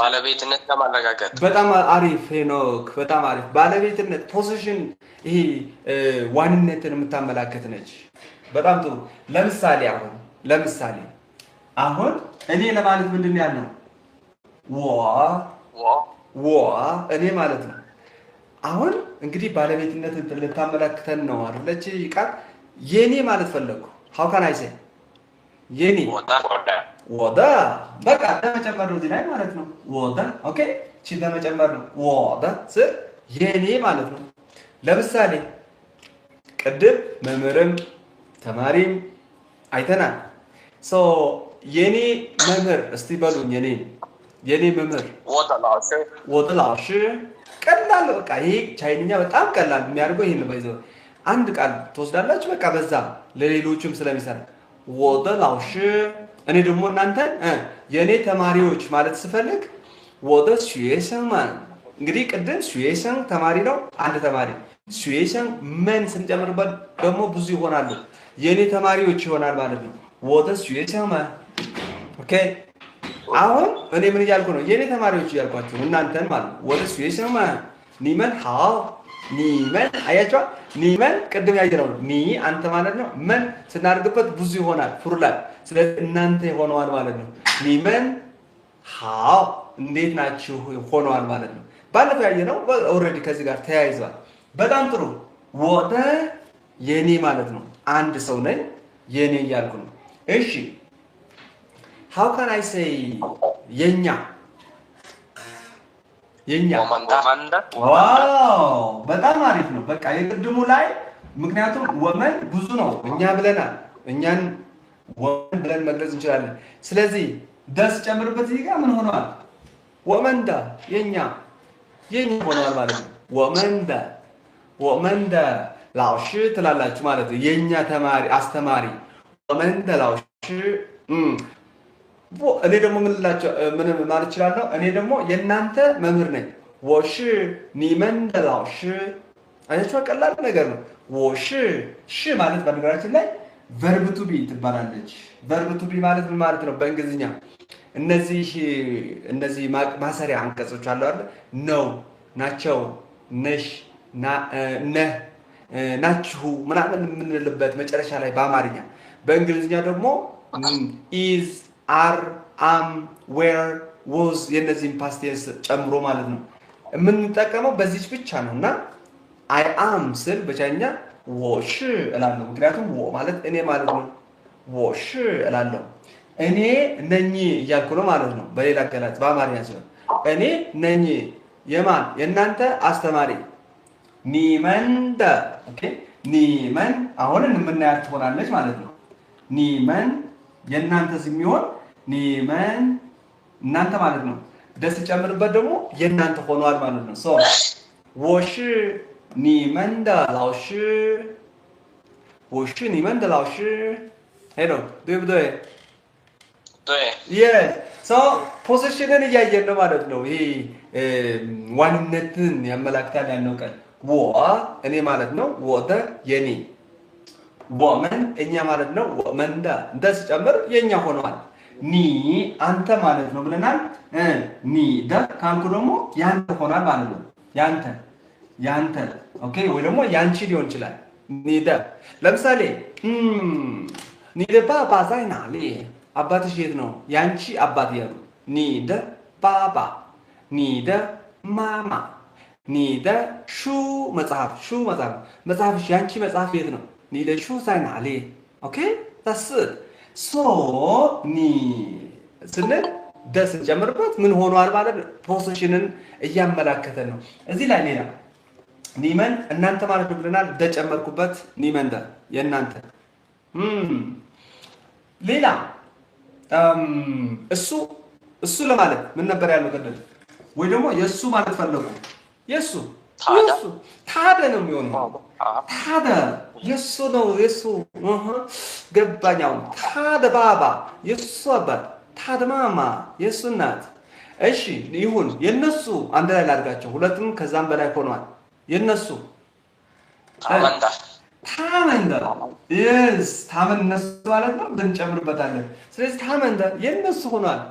ባለቤትነት ለማረጋገጥ። በጣም አሪፍ ሄኖክ፣ በጣም አሪፍ። ባለቤትነት possession፣ ይሄ ዋንነትን የምታመላክት ነች። በጣም ጥሩ። ለምሳሌ አሁን እኔ ለማለት ምንድን ነው ያልነው? 我 我 እኔ ማለት ነው። አሁን እንግዲህ ባለቤትነትን ልታመላክተን ነው አይደለች? ቃል የኔ ማለት ፈለግኩ። How can I say የኔ? 我的 በቃ 的 መጨመር ነው እዚህ ላይ ማለት ነው። 我的 okay፣ ቺ 的 መጨመር ነው። 我的 ስል የኔ ማለት ነው። ለምሳሌ ቅድም መምህርም ተማሪም አይተናል። So የኔ መምህር እስቲ በሉኝ። የኔ መምህር። 我的老师。 我的老师 ቀላል በቃ ይሄ ቻይንኛ በጣም ቀላል የሚያደርገው ይሄን ነው። By the way አንድ ቃል ትወስዳላችሁ፣ በቃ በዛ ለሌሎችም ስለሚሰራ 我的老师። እኔ ደግሞ እናንተን የእኔ ተማሪዎች ማለት ስፈልግ 我的学生们። እንግዲህ ቅድም 学生 ተማሪ ነው፣ አንድ ተማሪ። 学生们 ስንጨምርበት ደግሞ ብዙ ይሆናሉ። የእኔ ተማሪዎች ይሆናል ማለት ነው። 我的学生们 okay። አሁን እኔ ምን እያልኩ ነው? የእኔ ተማሪዎች እያልኳችሁ ነው፣ እናንተን ማለት ነው። 我的学生们你们好你们 አያችኋል። 你们 ቅድም ያየነው ነው። 你 አንተ ማለት ነው። 们 ስናደርግበት ብዙ ይሆናል plural። ስለዚህ እናንተ ሆነዋል ማለት ነው። 你们好 እንዴት ናችሁ ሆነዋል ማለት ነው። ባለፈው ያየነው already ከዚህ ጋር ተያይዟል። በጣም ጥሩ። 我的 የኔ ማለት ነው። አንድ ሰው ነኝ የኔ እያልኩ ነው። እሺ how can I say የኛ የኛ? Wow በጣም አሪፍ ነው። በቃ የቅድሙ ላይ ምክንያቱም 我们 ብዙ ነው እኛ ብለናል። እኛን 我们 ብለን መግለጽ እንችላለን። ስለዚህ 的 ስጨምርበት እዚህ ጋር ምን ሆነዋል? 我们的 የኛ የኛ ሆነዋል ማለት ነው። 我们的我们的老师 ትላላችሁ ማለት ነው። የኛ ተማሪ አስተማሪ 我们的老师። እኔ ደግሞ ምን ልላቸው ምን ማለት እችላለሁ? እኔ ደግሞ የእናንተ መምህር ነኝ። 我是你们的老师። አያችሁ ቀላል ነገር ነው። 我是是 ማለት በነገራችን ላይ Verb to be ትባላለች። Verb to be ማለት ምን ማለት ነው በእንግሊዝኛ? እነዚህ ማሰሪያ አንቀጾች አሉ አይደል? ነው፣ ናቸው፣ ነሽ፣ ነህ፣ ናችሁ ምናምን የምንልበት መጨረሻ ላይ በአማርኛ። በእንግሊዝኛ ደግሞ is፣ are፣ am፣ were፣ was የእነዚህን past tense ጨምሮ ማለት ነው የምንጠቀመው በዚች ብቻ ነው። እና I am ስል በቻይኛ 我是 እላለሁ። ምክንያቱም 我 ማለት እኔ ማለት ነው። 我是 እላለሁ፣ እኔ ነኝ እያልኩ ነው ማለት ነው። በሌላ አገላለጽ በአማርኛ ሲሆን እኔ ነኝ የማን? የእናንተ አስተማሪ። 你们的። Okay፣ 你们 አሁን የምናያት ትሆናለች ማለት ነው። 你们 የእናንተ የሚሆን 你们 እናንተ ማለት ነው። 的 ሲጨምርበት ደግሞ የእናንተ ሆኗል ማለት ነው። So 我是你们的老师，我是你们的老师。Hello，对不对？对。 Yes. So possession ን እያየን ነው ማለት ነው። ይሄ ዋንነትን ያመላክታል ያልነው ቃል 我 እኔ ማለት ነው። 我的 የኔ፣ 我们 እኛ ማለት ነው። 我们的 的 ሲጨምር የኛ ሆነዋል። 你 አንተ ማለት ነው ብለናል። 你的 ካልኩ ደግሞ ያንተ ሆኗል ማለት ነው። ያንተ፣ okay፣ ወይ ደግሞ ያንቺ ሊሆን ይችላል። 你的 ለምሳሌ 你的爸爸在哪里? አባትሽ የት ነው? ያንቺ አባት እያሉ 你的爸爸፣ 你的妈妈፣ 你的书 መጽሐፍ፣ 书 መጽሐፍ፣ መጽሐፍሽ፣ ያንቺ መጽሐፍ የት ነው? 你的书在哪里? Okay, that's it. So 你 ስንል 的 ስንጨምርበት ምን ሆኗል ማለት ነው? Possession ን እያመላከተ ነው። እዚህ ላይ ሌላ 你们 እናንተ ማለት ነው ብለናል። 的 ጨመርኩበት፣ 你们的 የእናንተ። ሌላ እሱ ለማለት ምን ነበር ያለው ቅድም? ወይ ደግሞ የእሱ ማለት ፈለጉ። የእሱ የእሱ 他的 ነው የሚሆነው። 他的 የእሱ ነው፣ የእሱ ገባኝ አሁን። 他的爸爸 የእሱ አባት፣ 他的妈妈 የእሱ እናት። እሺ ይሁን፣ የነሱ አንድ ላይ ላድርጋቸው። ሁለቱም ከዛም በላይ ሆኗል። የነሱ 他们的他们的፣ yes፣ 他们 እነሱ ማለት ነው፣ እንጨምርበታለን። ስለዚህ 他们的 የነሱ ሆኗል።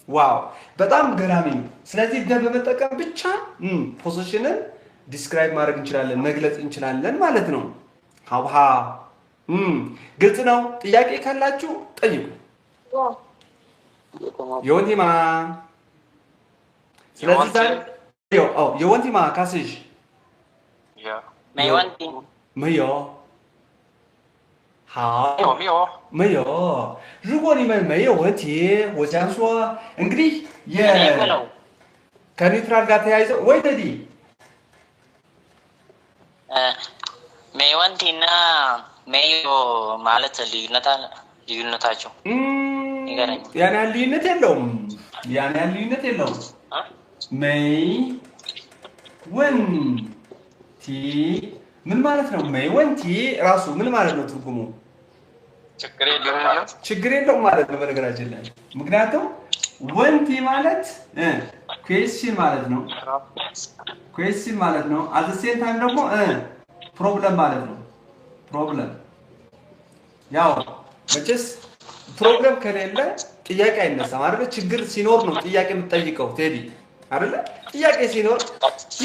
Wow፣ በጣም ገራሚ ነው። ስለዚህ 的 በመጠቀም ብቻ possession ን describe ማድረግ እንችላለን፣ መግለጽ እንችላለን ማለት ነው። 好不好? ግልጽ ነው። ጥያቄ ካላችሁ ጠይቁ። 有问题吗? ስለዚህ ዛሬ有问题吗? ካስሽ? 没问题。没有。好。有没有？没有。如果你们没有问题，我想说እንግዲህ ከ neutral ጋር ተያይዘው ወይ ተዲ 没问题 እና 没有 ማለት ልዩነት አለ? ልዩነታቸው ንገረኝ። ያን ያህል ልዩነት የለውም። ያን ያህል ልዩነት የለውም። 没问题 ምን ማለት ነው? 没问题 ራሱ ምን ማለት ነው ትርጉሙ? ችግር የለውም ማለት። ችግር የለውም ማለት ነው በነገራችን ላይ። ምክንያቱም 问题 ማለት question ማለት ነው። Question ማለት ነው። At same time ደግሞ problem ማለት ነው። Problem ያው መቼስ problem ከሌለ ጥያቄ አይነሳም አይደለ? ችግር ሲኖር ነው ጥያቄ የምትጠይቀው ቴዲ፣ አይደለ? ጥያቄ ሲኖር፣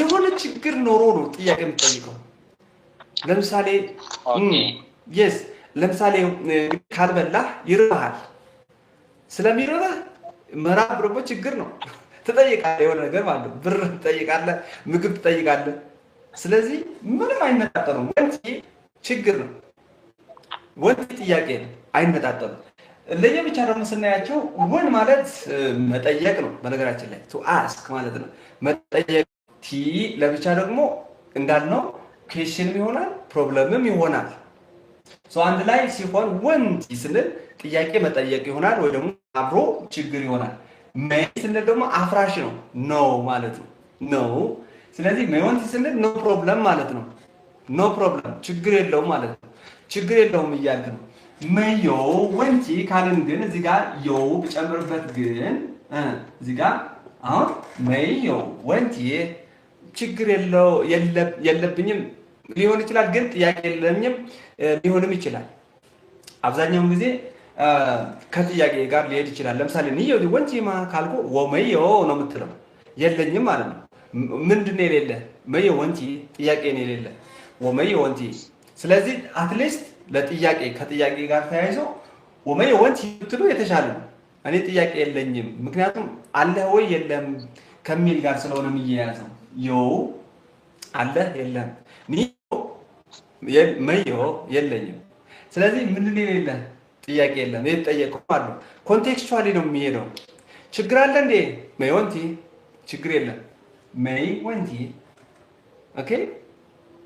የሆነ ችግር ኖሮ ነው ጥያቄ የምትጠይቀው። ለምሳሌ yes፣ ለምሳሌ ካልበላህ ይርባሃል። ስለሚርብህ መራብ ደግሞ ችግር ነው። ትጠይቃለህ፣ የሆነ ነገር ማለት ነው። ብር ትጠይቃለህ፣ ምግብ ትጠይቃለህ። ስለዚህ ምንም አይነጣጠሉም። 问题 ችግር ነው፣ 问题 ጥያቄ ነው፣ አይነጣጠሉም። ለየብቻ ደግሞ ስናያቸው 问 ማለት መጠየቅ ነው። በነገራችን ላይ to ask ማለት ነው፣ መጠየቅ። 题 ለብቻ ደግሞ እንዳልነው question ም ይሆናል፣ problem ም ይሆናል። አንድ ላይ ሲሆን 问题 ስንል ጥያቄ መጠየቅ ይሆናል፣ ወይ ደግሞ አብሮ ችግር ይሆናል። 没 ስንል ደግሞ አፍራሽ ነው፣ no ማለት ነው፣ no። ስለዚህ 没问题 ስንል no problem ማለት ነው። No problem፣ ችግር የለውም ማለት ነው። ችግር የለውም እያልክ ነው። 没有问题 ካልን ግን እዚህ ጋር 有 ብጨምርበት ግን እዚህ ጋር አሁን 没有问题 ችግር የለብኝም ሊሆን ይችላል፣ ግን ጥያቄ የለኝም ሊሆንም ይችላል። አብዛኛውን ጊዜ ከጥያቄ ጋር ሊሄድ ይችላል። ለምሳሌ 你有问题吗 ካልኩ 我没有 ነው የምትለው፣ የለኝም ማለት ነው። ምንድን ነው የሌለ? 没有问题 ጥያቄ ነው የሌለ፣ 我没有问题። ስለዚህ at least ለጥያቄ ከጥያቄ ጋር ተያይዞ 我没有问题 ብትሉ የተሻለ ነው። እኔ ጥያቄ የለኝም፣ ምክንያቱም አለህ ወይ የለም ከሚል ጋር ስለሆነ የሚያያዘው 有 አለህ የለም፣ 没有 የለኝም። ስለዚህ ምንድን ነው የሌለ? ጥያቄ የለም፣ የተጠየቀው አሉ። Contextually ነው የሚሄደው። ችግር አለ እንዴ? 没问题 ችግር የለም፣ 没问题። Okay፣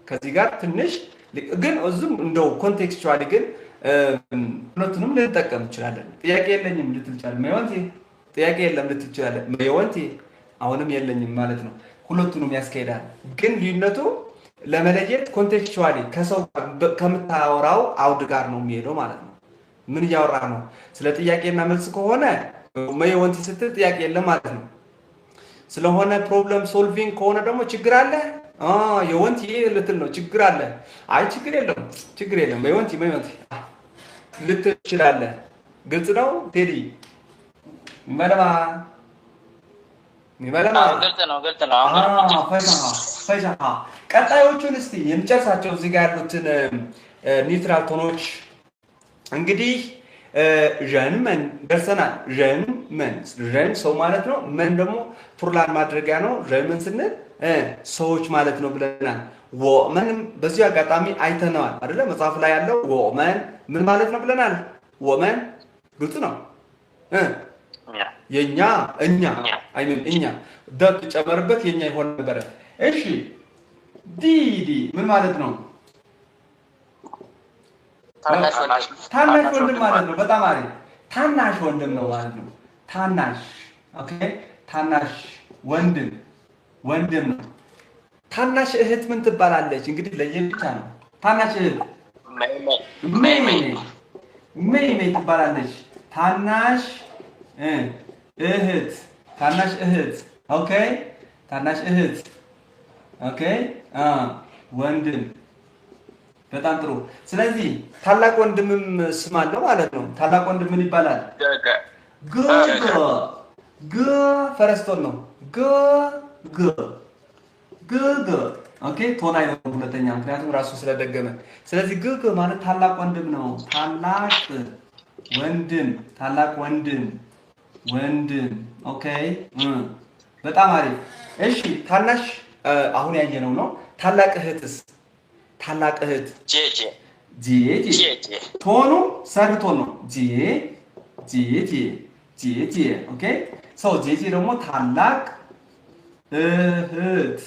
ከዚህ ጋር ትንሽ ግን እዙም እንደው contextually ግን ሁለቱንም ልንጠቀም እንችላለን። ጥያቄ የለኝም ልትል ትችላለህ። 没问题 ጥያቄ የለም ልትል ትችላለህ። 没问题 አሁንም የለኝም ማለት ነው። ሁለቱንም ያስኬዳል። ግን ልዩነቱ ለመለየት contextually ከሰው ከምታወራው አውድ ጋር ነው የሚሄደው ማለት ነው። ምን እያወራ ነው? ስለ ጥያቄና መልስ ከሆነ 没问题 ስትል ጥያቄ የለም ማለት ነው። ስለሆነ problem solving ከሆነ ደግሞ ችግር አለ 有问题 ልትል ነው። ችግር አለ። አይ ችግር የለም ችግር የለም 没问题 没问题 ልትል ትችላለህ። ግልጽ ነው ቴዲ? 明白了吗？明白了吗？ ግልጽ ነው፣ ግልጽ ነው። 非常好非常好። ቀጣዮቹን እስቲ የምጨርሳቸው እዚህ ጋር ያሉትን neutral tone ኦች እንግዲህ 人们 ደርሰናል። 人们 人 ሰው ማለት ነው። 们 ደግሞ plural ማድረጊያ ነው። 人们 ስንል ሰዎች ማለት ነው ብለናል። 我们 ም በዚሁ አጋጣሚ አይተነዋል አይደለ? መጽሐፍ ላይ ያለው 我们 ምን ማለት ነው ብለናል። 我们 ግልጽ ነው። የኛ እኛ I mean እኛ 的 ጨመርበት የኛ ይሆን ነበረ። እሺ 弟弟 ምን ማለት ነው? ታናሽ ወንድም ማለት ነው። በጣም አሪፍ። ታናሽ ወንድም ነው ማለት ነው። ታናሽ okay፣ ታናሽ ወንድም ወንድም ነው። ታናሽ እህት ምን ትባላለች? እንግዲህ ለየብቻ ነው። ታናሽ እህት 妹妹 妹妹 ትባላለች። ታናሽ እህት ታናሽ እህት okay፣ ታናሽ እህት okay፣ ወንድም በጣም ጥሩ። ስለዚህ ታላቅ ወንድምም ስም አለው ማለት ነው። ታላቅ ወንድም ምን ይባላል? 哥哥 哥 first tone ነው። 哥哥 哥哥 okay። Tone አይሆንም ሁለተኛ፣ ምክንያቱም ራሱ ስለደገመ። ስለዚህ 哥哥 ማለት ታላቅ ወንድም ነው። ታላቅ ወንድም ታላቅ ወንድም ወንድም okay። በጣም አሪፍ። እሺ ታናሽ አሁን ያየነው ነው። ታላቅ እህትስ? ታላቅ እህት 姐姐 姐姐 tone ኑ third tone ነው። 姐姐姐姐姐 okay። So 姐姐 ደግሞ ታላቅ እህት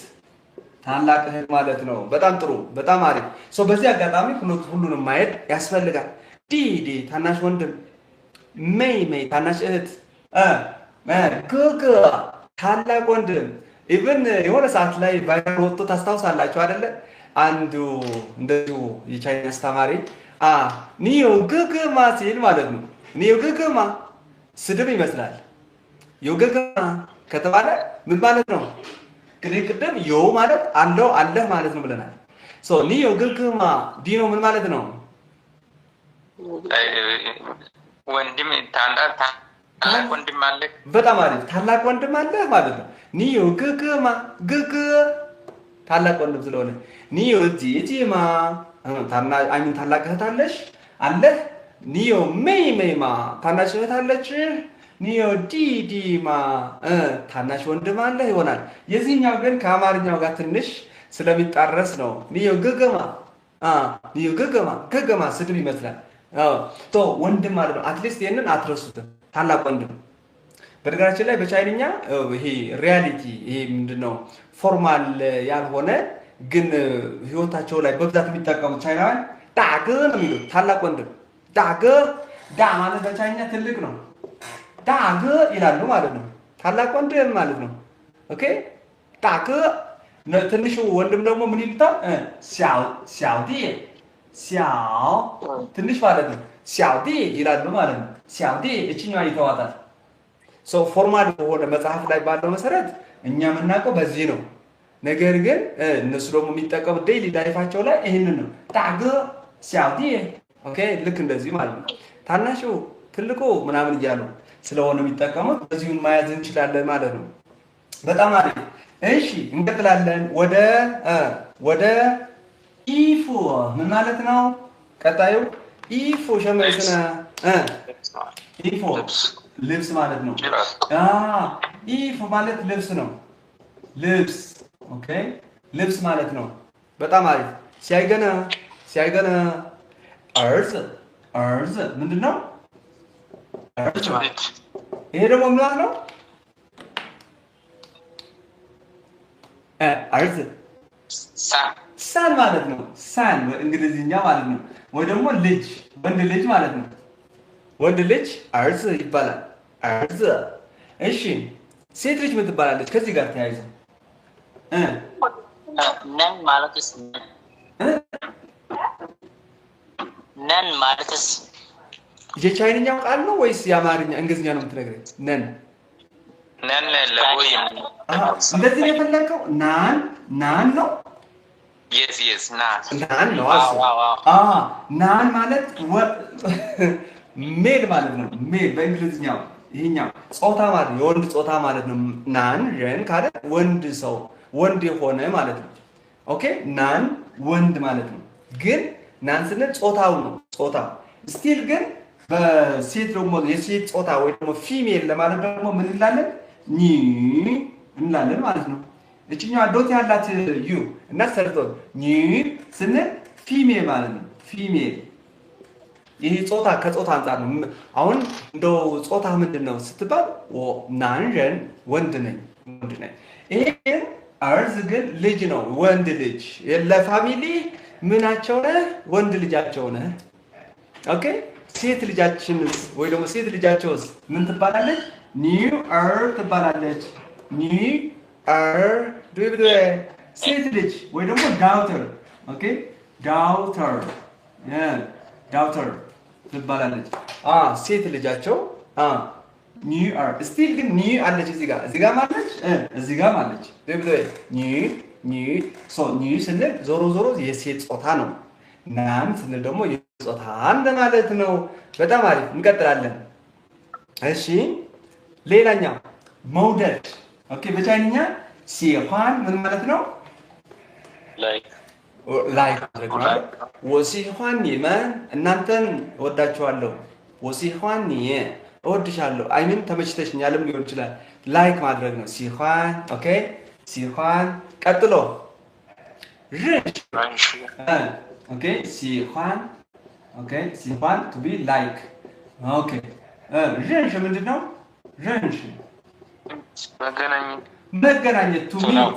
ታላቅ እህት ማለት ነው። በጣም ጥሩ በጣም አሪፍ። So በዚህ አጋጣሚ ሁሉንም ማየት ያስፈልጋል። 弟弟 ታናሽ ወንድም፣ 妹妹 ታናሽ እህት፣ 哥哥 ታላቅ ወንድም። Even የሆነ ሰዓት ላይ viral ወጥቶ ታስታውሳላችሁ አይደለ? አንዱ እንደዚሁ የቻይና አስተማሪ 你有哥哥吗 ሲል ማለት ነው። 你有哥哥吗 ስድብ ይመስላል። 有哥哥吗 ከተባለ ምን ማለት ነው? ቅድም 有 ማለት አለው አለህ ማለት ነው ብለናል። So 你有哥哥吗 ዲኖ ምን ማለት ነው? ወንድም ታላቅ ወንድም አለ። በጣም አሪፍ። ታላቅ ወንድም አለህ ማለት ነው። 你有哥哥吗哥哥 ታላቅ ወንድም ስለሆነ 你有姐姐吗 I mean ታላቅ እህት አለሽ አለህ። 你有妹妹吗 ታናሽ እህት አለች። 你有弟弟吗 ታናሽ ወንድም አለህ ይሆናል። የዚህኛው ግን ከአማርኛው ጋር ትንሽ ስለሚጣረስ ነው። 你有哥哥吗 你有哥哥吗 哥哥吗 ስድብ ይመስላል። ወንድም ማለት ነው። At least ይህንን አትረሱትም። ታላቅ ወንድም በነገራችን ላይ በቻይንኛ ይሄ reality ይሄ ምንድነው formal ያልሆነ ግን ህይወታቸው ላይ በብዛት የሚጠቀሙት ቻይናውያን 大哥 ነው የሚሉት። ታላቅ ወንድም 大哥 大 ማለት በቻይኛ ትልቅ ነው። 大哥 ይላሉ ማለት ነው። ታላቅ ወንድም ማለት ነው። Okay 大哥። ትንሹ ወንድም ደግሞ ምን ይሉታል? 小小弟 小 ትንሽ ማለት ነው። 小弟 ይላሉ ማለት ነው። 小弟 እችኛዋ ይተዋታል። So formal በሆነ መጽሐፍ ላይ ባለው መሰረት እኛ የምናውቀው በዚህ ነው። ነገር ግን እነሱ ደግሞ የሚጠቀሙት daily life ኣቸው ላይ ይህንን ነው። 大哥小弟 Okay ልክ እንደዚህ ማለት ነው። ታናሹ ትልቁ ምናምን እያሉ ስለሆነ የሚጠቀሙት በዚሁ መያዝ እንችላለን ማለት ነው። በጣም አሪፍ። እሺ እንቀጥላለን ወደ 衣服 ምን ማለት ነው? ቀጣዩ 衣服 什么意思呢? 衣服 ልብስ ማለት ነው። 衣服 ማለት ልብስ ነው። ልብስ okay ልብስ ማለት ነው። በጣም አሪፍ። 下一个呢下一个呢儿子儿子 ምንድን ነው? ይሄ ደግሞ ምን ማለት ነው? 儿子 son ማለት ነው። Son እንግሊዝኛ ማለት ነው። ወይ ደግሞ ልጅ ወንድ ልጅ ማለት ነው። ወንድ ልጅ 儿子 ይባላል። 儿子 እሺ፣ ሴት ልጅ ምን ትባላለች? ከዚህ ጋር ተያይዞ 男 ማለትስ 男 ማለትስ የቻይንኛው ቃል ነው ወይስ የአማርኛ እንግሊዝኛ ነው የምትነግረኝ? 男 男 ለ boy እንደዚህ ነው የፈለግከው? 男 男 ነው። Yes yes 男 男 ነው። 男 ማለት male ማለት ነው። Male በእንግሊዝኛው ይሄኛው ጾታ ማለት ነው። የወንድ ጾታ ማለት ነው። 男人 ካለ ወንድ ሰው ወንድ የሆነ ማለት ነው። Okay 男 ወንድ ማለት ነው። ግን 男 ስንል ጾታው ነው። ጾታ still ግን በሴት ደግሞ የሴት ጾታ ወይ ደግሞ female ለማለት ደግሞ ምን እንላለን? 女 እንላለን ማለት ነው። እችኛዋ dot ያላት U እና ሰርቶ 女 ስንል female ማለት ነው። Female ይሄ ጾታ ከጾታ አንጻር ነው። አሁን እንደው ጾታ ምንድን ነው ስትባል 男人 ወንድ ነኝ ወንድ ነኝ። ይሄ ግን 儿子 ግን ልጅ ነው፣ ወንድ ልጅ ለ family ምናቸው ነህ? ወንድ ልጃቸው ነህ። Okay ሴት ልጃችንስ ወይ ደግሞ ሴት ልጃቸውስ ምን ትባላለች? 女儿 ትባላለች። 女儿 对不对? ሴት ልጅ ወይ ደግሞ daughter። Okay daughter daughter ትባላለች። ሴት ልጃቸው 女儿 still ግን 女 አለች እዚህ ጋር እዚህ ጋር አለች እዚህ ጋር አለች።对不对? 女女 so 女 ስንል ዞሮ ዞሮ የሴት ጾታ ነው። 男 ስንል ደግሞ የጾታ እንደማለት ነው። በጣም አሪፍ እንቀጥላለን። እሺ ሌላኛው መውደድ። Okay በቻይንኛ 喜欢 ምን ማለት ነው? Like Like ማድረግ ነው። 我喜欢你们 እናንተን እወዳችኋለሁ። 我喜欢你 እወድሻለሁ። I mean ተመችተሽኛልም ሊሆን ይችላል። Like ማድረግ ነው። 喜欢 okay 喜欢 ቀጥሎ 认识 okay 喜欢 okay 喜欢 to be like okay 认识 ምንድን ነው? 认识 መገናኘት መገናኘት to meet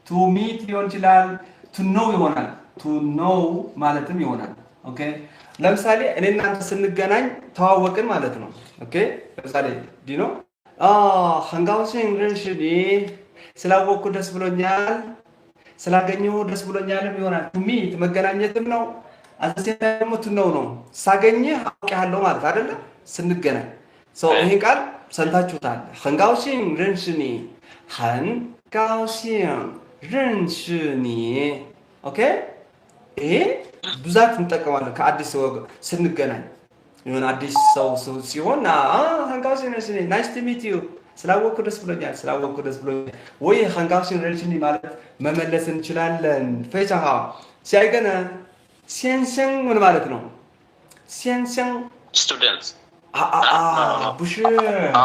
to meet ሊሆን ይችላል። To know ይሆናል። To know ማለትም ይሆናል። Okay ለምሳሌ እኔ እናንተ ስንገናኝ ተዋወቅን ማለት ነው። Okay ለምሳሌ ዲኖ 很高兴认识你 ስላወቅኩ ደስ ብሎኛል፣ ስላገኘሁ ደስ ብሎኛልም ይሆናል። To meet መገናኘትም ነው። አዘሴ ደግሞ to know ነው። ሳገኝህ አውቄሃለሁ ማለት አይደለም ስንገናኝ። So ይሄን ቃል ሰምታችሁታል። 很高兴认识你很高兴认识你 okay ይሄ ብዛት እንጠቀማለን ከአዲስ ሰው ስንገናኝ የሆነ አዲስ ሰው ሲሆን 很高兴认识你 nice to meet you ስላወቅኩ ደስ ብሎኛል ስላወቅኩ ደስ ብሎኛል ወይ 很高兴认识你ማለት መመለስ እንችላለን። 非常好下一个呢先生 ምን ማለት ነው? 先生 Student 不是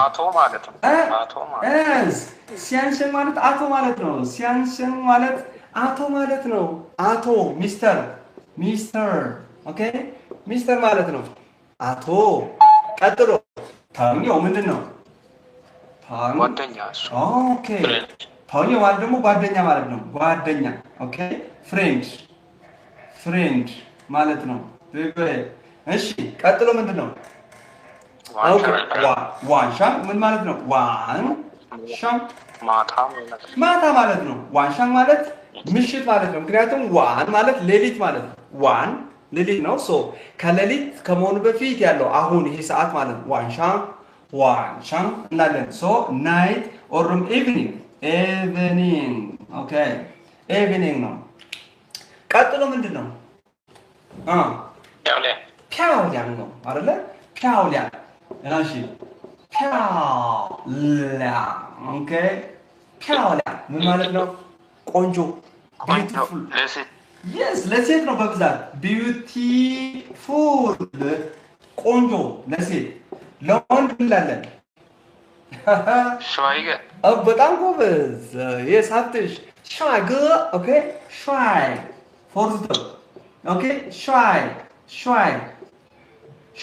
አቶ ማለት ነው። አቶ ማለት 先生 ማለት አቶ ማለት ነው። 先生 ማለት አቶ ማለት ነው። አቶ mister mister okay mister ማለት ነው። አቶ ቀጥሎ 朋友 ምንድን ነው? ጓደኛ እሱ Okay 朋友 ማለት ደግሞ ጓደኛ ማለት ነው። ጓደኛ okay friend friend ማለት ነው። እሺ ቀጥሎ ምንድን ነው? Okay 晚上 ምን ማለት ነው? 晚上 ማታ ማለት ነው። ማታ ማለት ነው። 晚上 ማለት ምሽት ማለት ነው። ምክንያቱም 晚 ማለት ሌሊት ማለት ነው። 晚 ሌሊት ነው። So ከሌሊት ከመሆኑ በፊት ያለው አሁን ይሄ ሰዓት ማለት ነው። 晚上晚上 እንላለን። So night or evening evening okay evening ነው። ቀጥሎ ምንድን ነው? 漂亮漂漂亮ነው አይደለ? 漂亮 እሺ፣ 漂亮 okay። 漂亮 ምን ማለት ነው? ቆንጆ beautiful። ለሴት። Yes፣ ለሴት ነው በብዛት። Beautiful ቆንጆ ለሴት። ለወንድ እንላለን? 帅哥። በጣም ጎበዝ። Yes፣ ሀብትሽ፣ 帅哥። Okay፣ 帅 fourth tone። Okay፣ 帅 帅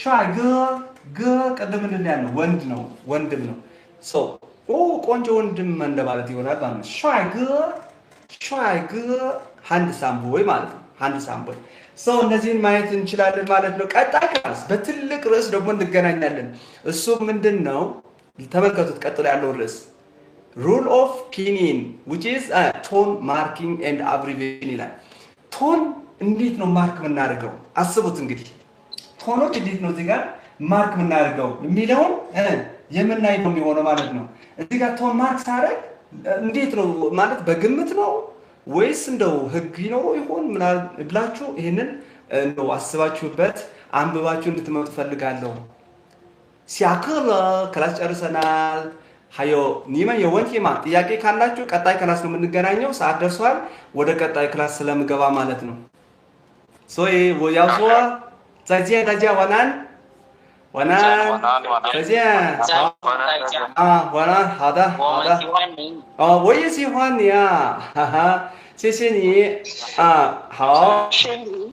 帅哥። 哥 ቅድም ምንድን ነው ያልነው? ወንድ ነው፣ ወንድም ነው። So ኦ ቆንጆ ወንድም እንደማለት ይሆናል ማለት ነው። 帅哥 帅哥 handsome boy ማለት ነው። Handsome boy። So እነዚህን ማየት እንችላለን ማለት ነው። ቀጣይ class በትልቅ ርዕስ ደግሞ እንገናኛለን። እሱ ምንድን ነው? ተመልከቱት። ቀጥሎ ያለው ርዕስ rule of pinyin, which is tone marking and abbreviation ይላል። Tone እንዴት ነው mark የምናደርገው? አስቡት እንግዲህ tone ኦች እንዴት ነው እዚህ ጋር mark የምናደርገው የሚለውን የምናይ ነው የሚሆነው ማለት ነው። እዚህ ጋር tone mark ሳደርግ እንዴት ነው ማለት በግምት ነው ወይስ እንደው ህግ ይኖረው ይሆን ምናምን ብላችሁ ይህንን እንደው አስባችሁበት አንብባችሁ እንድትመጡ ፈልጋለሁ። 下课了 class ጨርሰናል። 还有你们有问题吗? ጥያቄ ካላችሁ ቀጣይ class ነው የምንገናኘው። ሰዓት ደርሷል። ወደ ቀጣይ class ስለምገባ ማለት ነው። 所以我要说再见，大家晚安，晚安，晚安晚安。再见，好。再见。啊，晚安，好的，我好的。们喜欢你。哦，我也喜欢你啊，哈哈，谢谢你啊，好。是你。